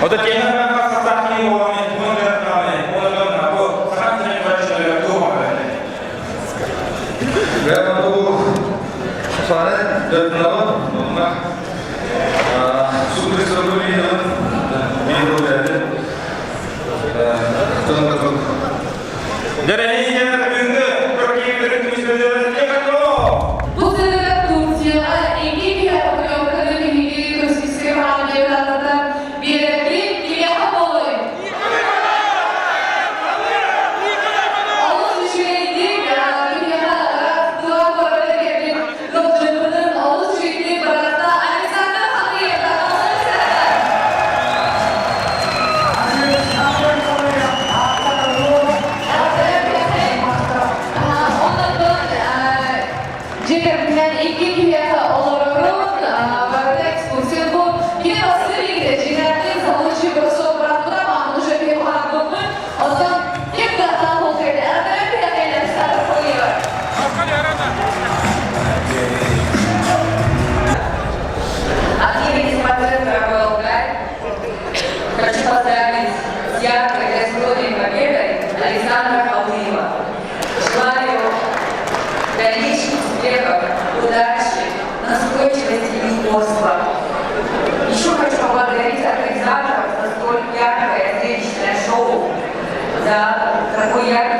Ото Бу сырыыга Турцияҕа икки киһи путевканы биһиги туристическай хаалларыыларга биэрэрбит кимиэхэ буолуой? Олус үчүгэйдик биһиэхэ ыраах тыа куората кэлбит ыалдьыппытын олус үчүгэйдик быраата Александр Хатыев Дьиэ икки киһиэхэ олорорун, барыта экскурсия бу. Кини бастыыр игитэ, дьиҥнээхтик залуччу бросок бырахпыта, маамын уже киһи хаалбыппын. Оттон ким кыахтаах буолкайда, эҕэрдэлэр күрэхтэһиилэр Александр Хуева. От имени Смотрителя Алтай хочу поздравить с яркой достойной победой Александра Халдыева. Желаю дальнейших успехов, удачи, настойчивости и упорства. Еще хочу поблагодарить организаторов за столь яркое зрелищное шоу, за такой яркий